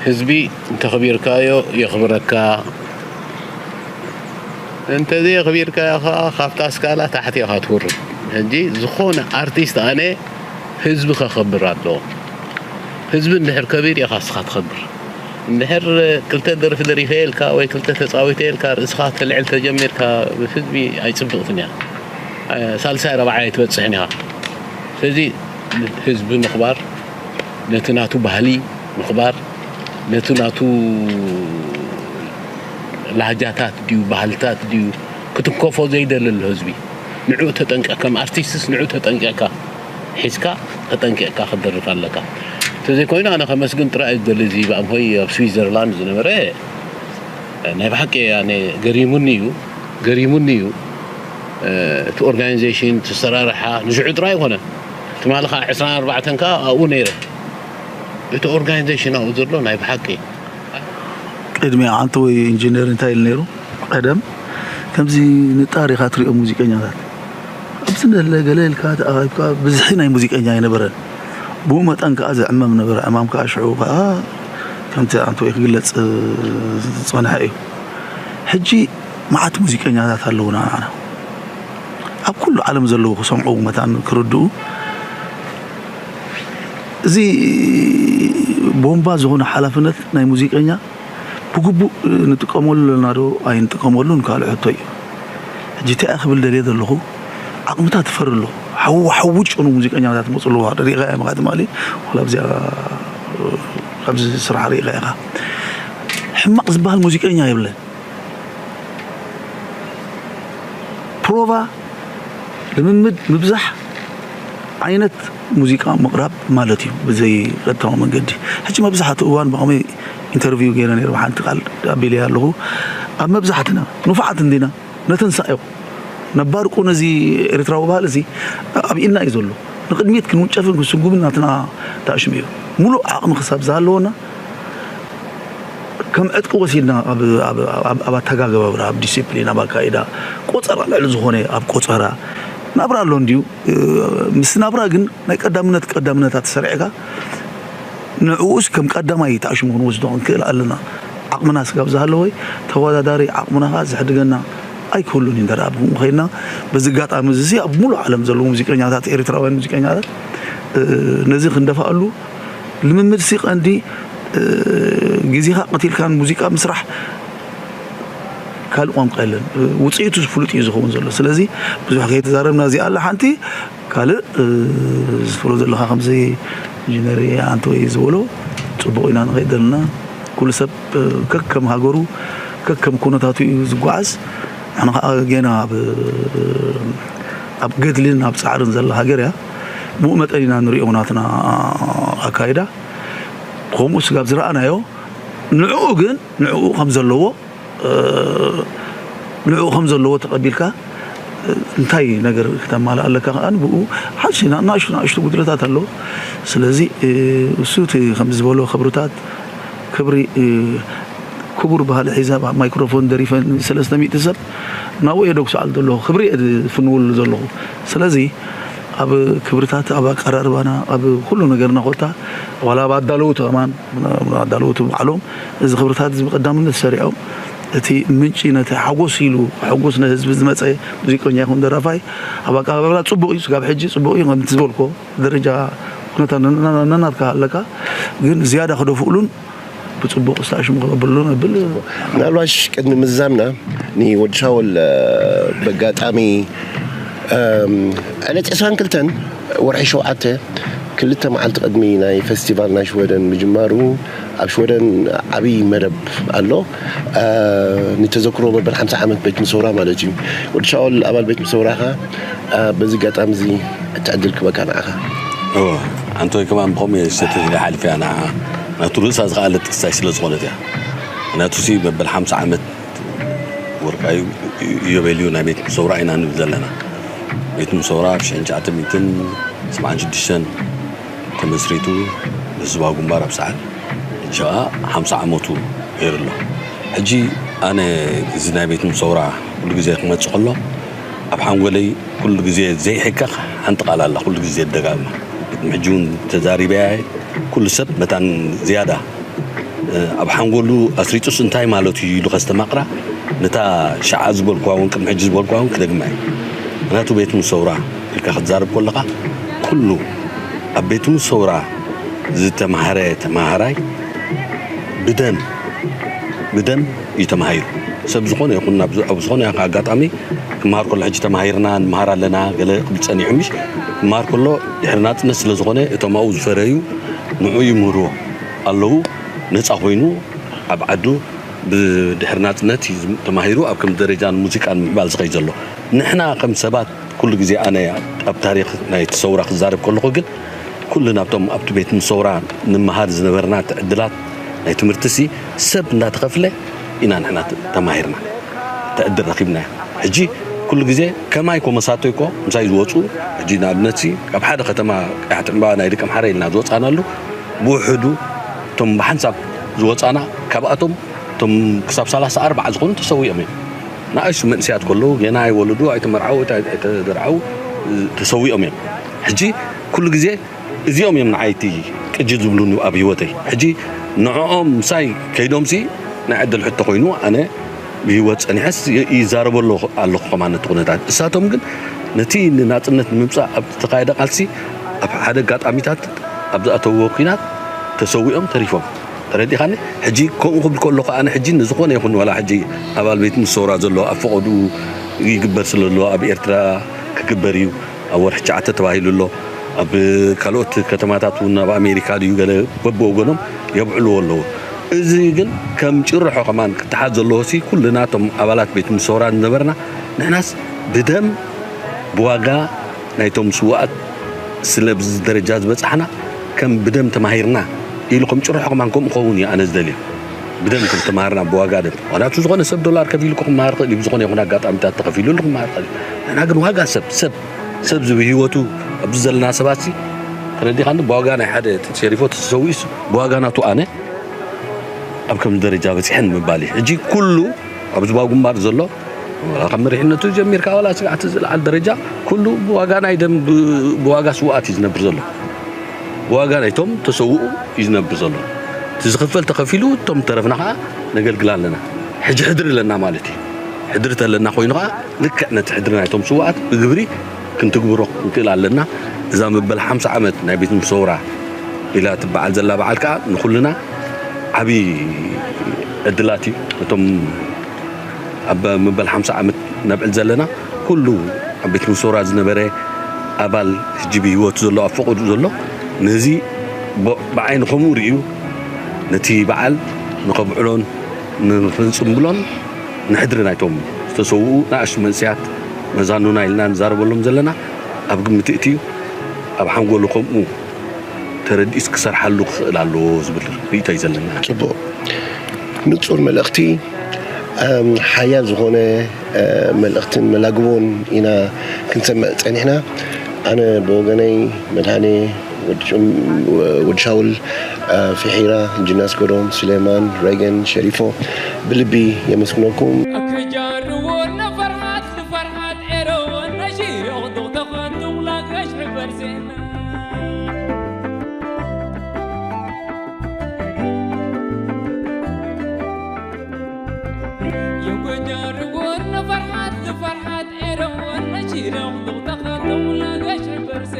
ህዝቢ እንተኽቢርካዮ የኽብረካ፣ እንተዘየኽቢርካዮ ከዓ ካብታ ስካላ ታሕቲ ኢኻ ትውርድ። ሕጂ ዝኾነ ኣርቲስት ኣነ ህዝቢ ከኸብር ኣለዎ። ህዝቢ እንድሕር ከቢሩ ኢኻ እስኻ ትኸብር። እንድሕር ክልተ ደርፊ ደሪፈ ኢልካ ወይ ክልተ ተጻዊተ ኢልካ ርእስኻ ተልዕል ተጀሚርካ ህዝቢ ኣይጽብቕትን እያ። ሳልሳይ ረብዓይ ኣይትበጽሕን ኢኻ። ስለዚ ህዝቢ ምኽባር፣ ነቲ ናቱ ባህሊ ምኽባር፣ ነቲ ናቱ ላህጃታት ድዩ ባህልታት ድዩ ክትንከፎ ዘይደሊ ኣሎ ህዝቢ። ንዕኡ ተጠንቀቕ፣ ከም ኣርቲስትስ ንዕኡ ተጠንቀቕካ ሒዝካ ተጠንቂቕካ ክትደርፍ ኣለካ። እንተዘይኮይኑ ኣነ ከመስግን ጥራይ እዩ ዝደሊ። እዚ ብኣምሆይ ኣብ ስዊዘርላንድ ዝነበረ ናይ ብሓቂ ኣነ ገሪሙኒ እዩ፣ ገሪሙኒ እዩ። እቲ ኦርጋናይዜሽን፣ እቲ ኣሰራርሓ ንሽዑ ጥራይ ኣይኮነን። ትማሊ ከዓ ዕስራን ኣርባዕተን ከዓ ኣብኡ ነይረ። እቲ ኦርጋናይዜሽን ኣብኡ ዘሎ ናይ ብሓቂ ቅድሚ ኣንተ ወይ ኢንጂነር እንታይ ኢሉ ነይሩ? ቀደም ከምዚ ንጣር ኢኻ ትሪኦ ሙዚቀኛታት። ኣብዚ ነለ ገለ ኢልካ ተኣኻይብካ ብዝሒ ናይ ሙዚቀኛ ኣይነበረን። ብኡ መጠን ከኣ ዝዕመም ነበረ። ዕማም ከኣ ሽዑ ከኣ ከምቲ ኣንተ ወይ ክግለጽ ዝጸንሐ እዩ። ሕጂ መዓት ሙዚቀኛታት ኣለዉና ንዓና። ኣብ ኩሉ ዓለም ዘለዉ ክሰምዑ መታን ክርድኡ። እዚ ቦምባ ዝኾነ ሓላፍነት ናይ ሙዚቀኛ ብግቡእ ንጥቀመሉ ኣለና ዶ ኣይንጥቀመሉን ካልእ ሕቶ እዩ። ሕጂ እንታይ ክብል ደልየ ዘለኹ፣ ዓቕምታት ይፈሪ ኣሎ። ሓዊ ሓዊ ጭኑ ሙዚቀኛታት መፁ ኣለዋ። ሪኢኻ እያ፣ ምኻ ትማሊ ዋላ ኣብዚኣ፣ ኣብዚ ስራሕ ሪኢኻ ኢኻ። ሕማቕ ዝበሃል ሙዚቀኛ የብለን። ፕሮቫ፣ ልምምድ ምብዛሕ፣ ዓይነት ሙዚቃ ምቕራብ ማለት እዩ፣ ብዘይ ቀጥታዊ መንገዲ። ሕጂ መብዛሕትኡ እዋን ብኸመይ ኢንተርቪው ገይረ ነይረ፣ ብሓንቲ ቃል ኣቢለያ ኣለኹ። ኣብ መብዛሕትና ንፉዓት እንዲና፣ ነተንሳእ ኢኹ። ነባር ቁ ነዚ ኤርትራዊ ባህል እዚ ኣብ ኢድና እዩ ዘሎ። ንቕድሚት ክንውጨፍን ክንስጉምን ናትና ተኣሽሙ እዩ። ሙሉእ ዓቕሚ ክሳብ ዝሃለወና፣ ከም ዕጥቂ ወሲድና ኣብ፣ ኣብ፣ ኣብ፣ ኣብ ኣተጋገባብራ፣ ኣብ ዲሲፕሊን፣ ኣብ ኣካይዳ፣ ቆጸራ፣ ልዕሊ ዝኾነ ኣብ ቆጸራ ናብራ ኣሎ እንድዩ። እ፣ ምስ ናብራ ግን ናይ ቀዳምነት ቀዳምነታት ተሰሪዕካ ንዕኡስ ከም ቀዳማይ ተኣሽሙ ክንወስዶ ክንክእል ኣለና። ዓቕምና ስጋብ ዝሃለወ ተወዳዳሪ ዓቕምና ከኣ ዘሕድገና ኣይክህሉን እዩ። እንተ ደኣ ብኡ ኸይድና፣ በዚ ኣጋጣሚ እዚ ኣብ ሙሉእ ዓለም ዘለዉ ሙዚቀኛታት፣ ኤርትራውያን ሙዚቀኛታት፣ እ፣ ነዚ ክንደፍኣሉ ልምምድሲ ቀንዲ፣ እ፣ ግዜኻ ቀቲልካን ሙዚቃ ምስራሕ ካልእ ቋንቋ የለን። እ፣ ውጽኢቱ ፍሉጥ እዩ ዝኸውን ዘሎ። ስለዚ ብዙሕ ከይተዛረብና እዚኣ ኣላ ሓንቲ። ካልእ፣ እ፣ ዝፍሮ ዘለኻ ከምዚ ኢንጂነር ኣንቶይ ዝበሎ ጽቡቕ ኢና ንኸይድ ዘለና። ኩሉ ሰብ፣ እ፣ ከከም ሃገሩ ከከም ኩነታቱ እዩ ዝጓዓዝ። ንሕና ኸኣ ጌና ኣብ፣ ኣብ ገድልን ኣብ ጻዕርን ዘላ ሃገር እያ። ብኡ መጠን ኢና ንሪኦ ናትና ኣካይዳ። ከምኡ ስጋብ ዝረኣናዮ ንዕኡ ግን ንዕኡ ከም ዘለዎ፣ እ፣ ንዕኡ ከም ዘለዎ ተቐቢልካ፣ እ፣ እንታይ ነገር ክተማልእ ኣለካ ከኣ ብኡ ሓንቲ ና-፣ ናእሽቱ ናእሽቱ ጉድለታት ኣለዎ። ስለዚ፣ እ፣ እሱ እቲ ከም ዝበሎ ክብርታት፣ ክብሪ፣ እ፣ ክቡር ባህሊ ሒዛ ኣብ ማይክሮፎን ደሪፈ ሰለስተ ሚእቲ ሰብ ናብኡ እየ ዶ ክሰኣል ዘለኹ፣ ክብሪ እየ ዝፍንውሉ ዘለኹ። ስለዚ ኣብ ክብርታት፣ ኣብ ኣቀራርባና፣ ኣብ ኩሉ ነገርና ኮታ ዋላ ኣብ ኣዳለውቱ ከማን ኣዳለውቱ ባዕሎም እዚ ክብርታት እዚ ብቀዳምነት ሰሪዖም እቲ ምንጪ ነቲ ሓጎስ ኢሉ ሓጎስ ንህዝቢ ዝመፀ ሙዚቀኛ ይኹን ደራፋይ ኣብ ኣቀባብላ ጽቡቕ እዩ። ስጋብ ሕጂ ጽቡቕ እዩ። ከምቲ ዝበልኮ ደረጃ ኩነታ ነና-፣ ነናትካ ኣለካ፣ ግን ዝያዳ ክደፍኡሉን ብጽቡቕ ዝተኣሽሙ ክቐብሉን እብል። ምናልባሽ ቅድሚ ምዛምና ንወዲ ሻወል፣ እ፣ በጋጣሚ፣ እም፣ ዕለት ዕስራን ክልተን ወርሒ ሸውዓተ፣ ክልተ መዓልቲ ቅድሚ ናይ ፈስቲቫል ናይ ሽወደን ምጅማሩ፣ ኣብ ሽወደን ዓብዪ መደብ ኣሎ። እ፣ ንተዘክሮ መበል ሓምሳ ዓመት ቤት ምሰውራ ማለት እዩ። ወዲ ሻወል ኣባል ቤት ምሰውራ ኢኻ። እ፣ በዚ ኣጋጣሚ እዚ እቲ ዕድል ክበካ ንዓኻ። እወ፣ ኣንቶይ ከማን ብኸምኡ እየ ዝሰተትለ ሓሊፈ እያ ንዓኣ። ናቱ ርእሳ ዝኸኣለት ክስታይ ስለ ዝኾነት እያ። ምኽንያቱሲ መበል ሓምሳ ዓመት ወርቃዊ ኢዮቤልዩ ናይ ቤት ምሰውራ ኢና ንብል ዘለና። ቤት ምሰውራ ኣብ ሽሕን ትሽዓተ ሚእትን ሰብዓን ሽዱሽተን ተመስሪቱ፣ ህዝባዊ ግንባር ኣብ ሰዓት፣ ሕጂ ኸኣ ሓምሳ ዓመቱ ገይሩ ኣሎ። ሕጂ ኣነ እዚ ናይ ቤት ምሰውራ ኩሉ ግዜ ክመጽእ ከሎ ኣብ ሓንጎለይ ኩሉ ግዜ ዘይሕከኽ ሓንቲ ቃል ኣላ፣ ኩሉ ግዜ ደጋግማ። ቅድሚ ሕጂ እውን ተዛሪበያ እየ። ኩሉ ሰብ መታን ዝያዳ፣ እ፣ ኣብ ሓንጎሉ ኣስሪጡስ እንታይ ማለቱ እዩ ኢሉ ከስተማቕራ፣ ነታ ሸዓ ዝበልኩዋ እውን ቅድሚ ሕጂ ዝበልኩዋ እውን ክደግማ እየ። ምኽንያቱ ቤት ምሰውራ ኢልካ ክትዛረብ ከለኻ፣ ኩሉ ኣብ ቤት ምሰውራ ዝተማህረ ተማሃራይ ብደም፣ ብደም እዩ ተማሂሩ። ሰብ ዝኾነ ይኹን ናብ ዝ-፣ ኣብ ዝኾነ ይኹን ኣጋጣሚ ክመሃር ከሎ፣ ሕጂ ተማሂርና ንመሃር ኣለና፣ ገለ ክብል ጸኒሑ፣ ምሽ ክመሃር ከሎ ድሕሪ ናጽነት ስለ ዝኾነ፣ እቶም ኣብኡ ዝፈረዩ ንዕኡ ይምህርዎ ኣለዉ። ነጻ ኮይኑ ኣብ ዓዱ ብድሕሪ ናጽነት እዩ ዝም-፣ ተማሂሩ ኣብ ከም ደረጃ ንሙዚቃ ንምዕባል ዝኸይድ ዘሎ። ንሕና ከም ሰባት ኩሉ ግዜ ኣነ ኣብ ታሪኽ ናይቲ ሰውራ ክዛረብ ከለኹ ግን፣ ኩሉ ናብቶም ኣብቲ ቤት ሰውራ ንምሃር ዝነበርና እቲ ዕድላት ናይ ትምህርቲሲ ሰብ እንዳተኸፍለ ኢና ንሕና ተ-፣ ተማሂርና። እቲ ዕድል ረኺብናዮ። ሕጂ ኩሉ ግዜ ከማይ ኮ መሳቶይ ኮ ምሳይ ዝወፁ፣ ሕጂ ንኣብነትሲ ካብ ሓደ ከተማ ቀያሕቲ ዕምባባ ናይ ደቂ ኣምሓራ ኢልና ዝወፃናሉ፣ ብውሕዱ እቶም ብሓንሳብ ዝወፃና፣ ካብኣቶም እቶም ክሳብ ሰላሳ ኣርባዓ ዝኾኑ ተሰዊኦም እዮም። ንኣሽቱ መንእሰያት ከለዉ፣ ገና ኣይወለዱ፣ ኣይተመርዓዉ፣ ኣይተ-፣ ኣይተደርዓዉ፣ ተሰዊኦም እዮም። ሕጂ ኩሉ ግዜ እዚኦም እዮም ንዓይ እቲ ቅጂ ዝብሉኒ ኣብ ህይወተይ። ሕጂ ንዕኦም ምሳይ ከይዶምሲ ናይ ዕድል ሕቶ ኮይኑ፣ ኣነ ብህይወት ጸኒሐስ ይ-፣ ይዛረቦ ኣለኹ፣ ኣለኹ ከማን ነቲ ኩነታት። እሳቶም ግን ነቲ ንናጽነት ንምምጻእ ኣብ ዝተኻየደ ቃልሲ ኣብ ሓደ ኣጋጣሚታት ኣብ ዝኣተውዎ ኲናት ተሰዊኦም ተሪፎም። ተረዲኻኒ? ሕጂ ከምኡ ክብል ከለኹ ኣነ ሕጂ ንዝኾነ ይኹን ዋላ ሕጂ ኣባል ቤት ምሰውራ ዘሎ ኣብ ፈቐድኡ ይግበር ስለ ዘሎ ኣብ ኤርትራ ክግበር እዩ፣ ኣብ ወርሒ ትሽዓተ ተባሂሉ ኣሎ። ኣብ ካልኦት ከተማታት እውን ኣብ ኣሜሪካ ድዩ ገለ በብወገኖም የብዕልዎ ኣለዉ። እዚ ግን ከም ጭርሖ ከማን ክተሓዝ ዘለዎ ሲ ኩልና እቶም ኣባላት ቤት ምሰውራ ዝነበርና ንሕናስ ብደም ብዋጋ ናይቶም ስውኣት ስለ ብዚ ደረጃ ዝበጻሕና ከም ብደም ተማሂርና ኢሉ ከም ጭርሖ ከማን ከምኡ ከውን እዩ ኣነ ዝደልዮ። ብደም ከም ተማሃርና ብዋጋ ደም። ምኽንያቱ ዝኾነ ሰብ ዶላር ከፊሉ ክመሃር ክእል እዩ፣ ብዝኾነ ይኹን ኣጋጣሚታት ተኸፊሉ ክመሃር ክእል እዩ። ንሕና ግን ዋጋ ሰብ ሰብ ሰብ ዝብ ህይወቱ ኣብዚ ዘለና ሰባት ሲ ተረዲኻኒ ብዋጋ ናይ ሓደ ሸሪፎ ተሰዊኡስ ብዋጋ ናቱ ኣነ ኣብ ከምዚ ደረጃ በፂሐን ምባል እዩ። ሕጂ ኩሉ ኣብ ዝባብ ግንባር ዘሎ ካብ መሪሕነቱ ጀሚርካ ዋላ ስግዓቲ ዝለዓል ደረጃ ኩሉ ብዋጋ ናይ ደም ብ- ብዋጋ ስውኣት እዩ ዝነብር ዘሎ። ብዋጋ ናይቶም ተሰውኡ እዩ ዝነብር ዘሎ። እቲ ዝኽፈል ተኸፊሉ እቶም ተረፍና ከዓ ነገልግል ኣለና። ሕጂ ሕድሪ ኣለና ማለት እዩ። ሕድሪ ተለና ኮይኑ ከዓ ልክዕ ነቲ ሕድሪ ናይቶም ስውኣት ብግብሪ ክንትግብሮ ክንክእል ኣለና። እዛ መበል ሓምሳ ዓመት ናይ ቤት ምሰውራ ኢላ ትበዓል ዘላ በዓል ከዓ ንኩልና ዓብዪ ዕድላት እዩ። እቶም ኣብ መበል ሓምሳ ዓመት ነብዕል ዘለና ኩሉ ኣብ ቤት ምሰውራ ዝነበረ ኣባል ሕጂ ብህይወት ዘሎ ኣብ ፈቐዱ ዘሎ ነዚ ብ- ብዓይኒ ከምኡ ርእዩ ነቲ በዓል ንኸብዕሎን ንኽንጽምብሎን ንሕድሪ ናይቶም ዝተሰውኡ ንኣሽቱ መንእሰያት መዛኑና ኢልና ንዛረበሎም ዘለና ኣብ ግምት እትዩ ኣብ ሓንጎሉ ከምኡ ተረዲኡስ ክሰርሓሉ ክኽእል ኣለዎ ዝብል ርእይቶ እዩ ዘለና። ጽቡቕ። ንጹር መልእኽቲ፣ ሓያል ዝኾነ መልእኽትን መላግቦን ኢና ክንሰምዕ ጸኒሕና። ኣነ ብወገነይ መድሃኔ፣ ወዲ ሻውል፣ ፊሒራ፣ እንጅናስ ጎዶም፣ ሱሌማን፣ ሬገን፣ ሸሪፎ ብልቢ የመስግነኩም። ክጃርዎ ነፈርሓት ንፈርሓት ኤሮ ነሺሮ ዱቕ ተኸንዱቕ ላገሽ ሕበርሴና የጎጃርጎን ፈርሓት ፈርሓት ኤረወን ነቺረው ዱቕተኸቶም ላገሽ በርሴ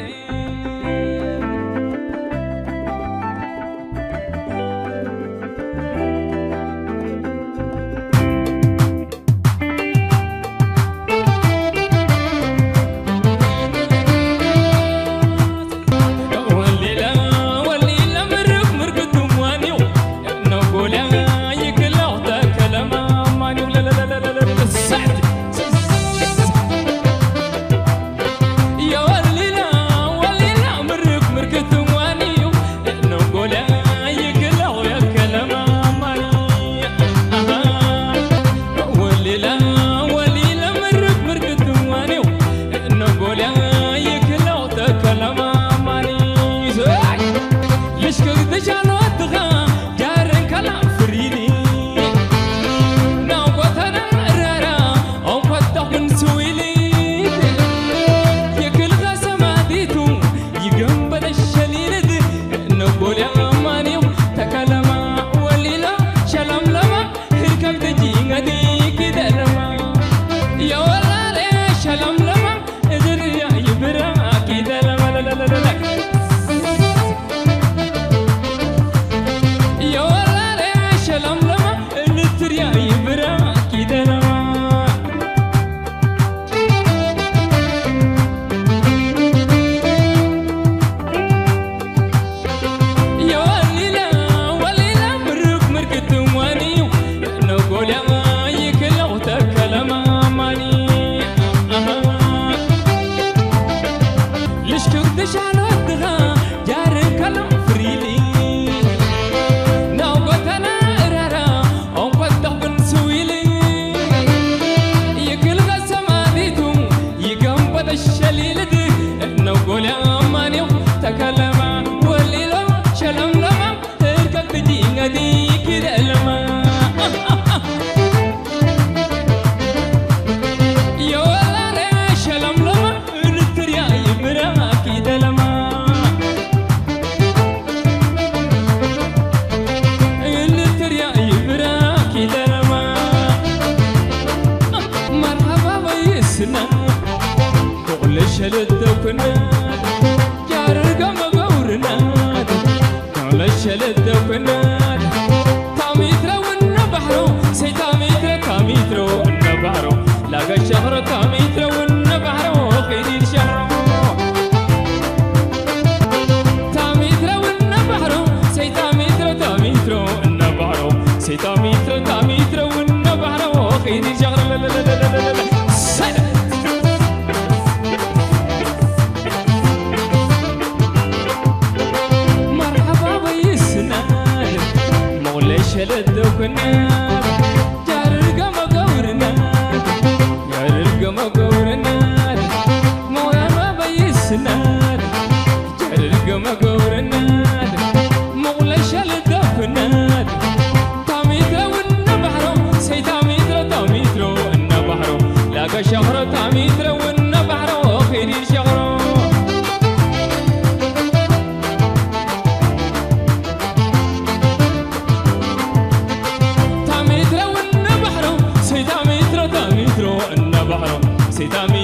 ሸኽሮ ታሚትረ ውነ ባሕሮ ኺዲ ሸኽሮ ታሚትረ ውነ ባሕሮ ሰይታሚትረ ታሚትረ ውነ ባሕሮ ሰይታሚ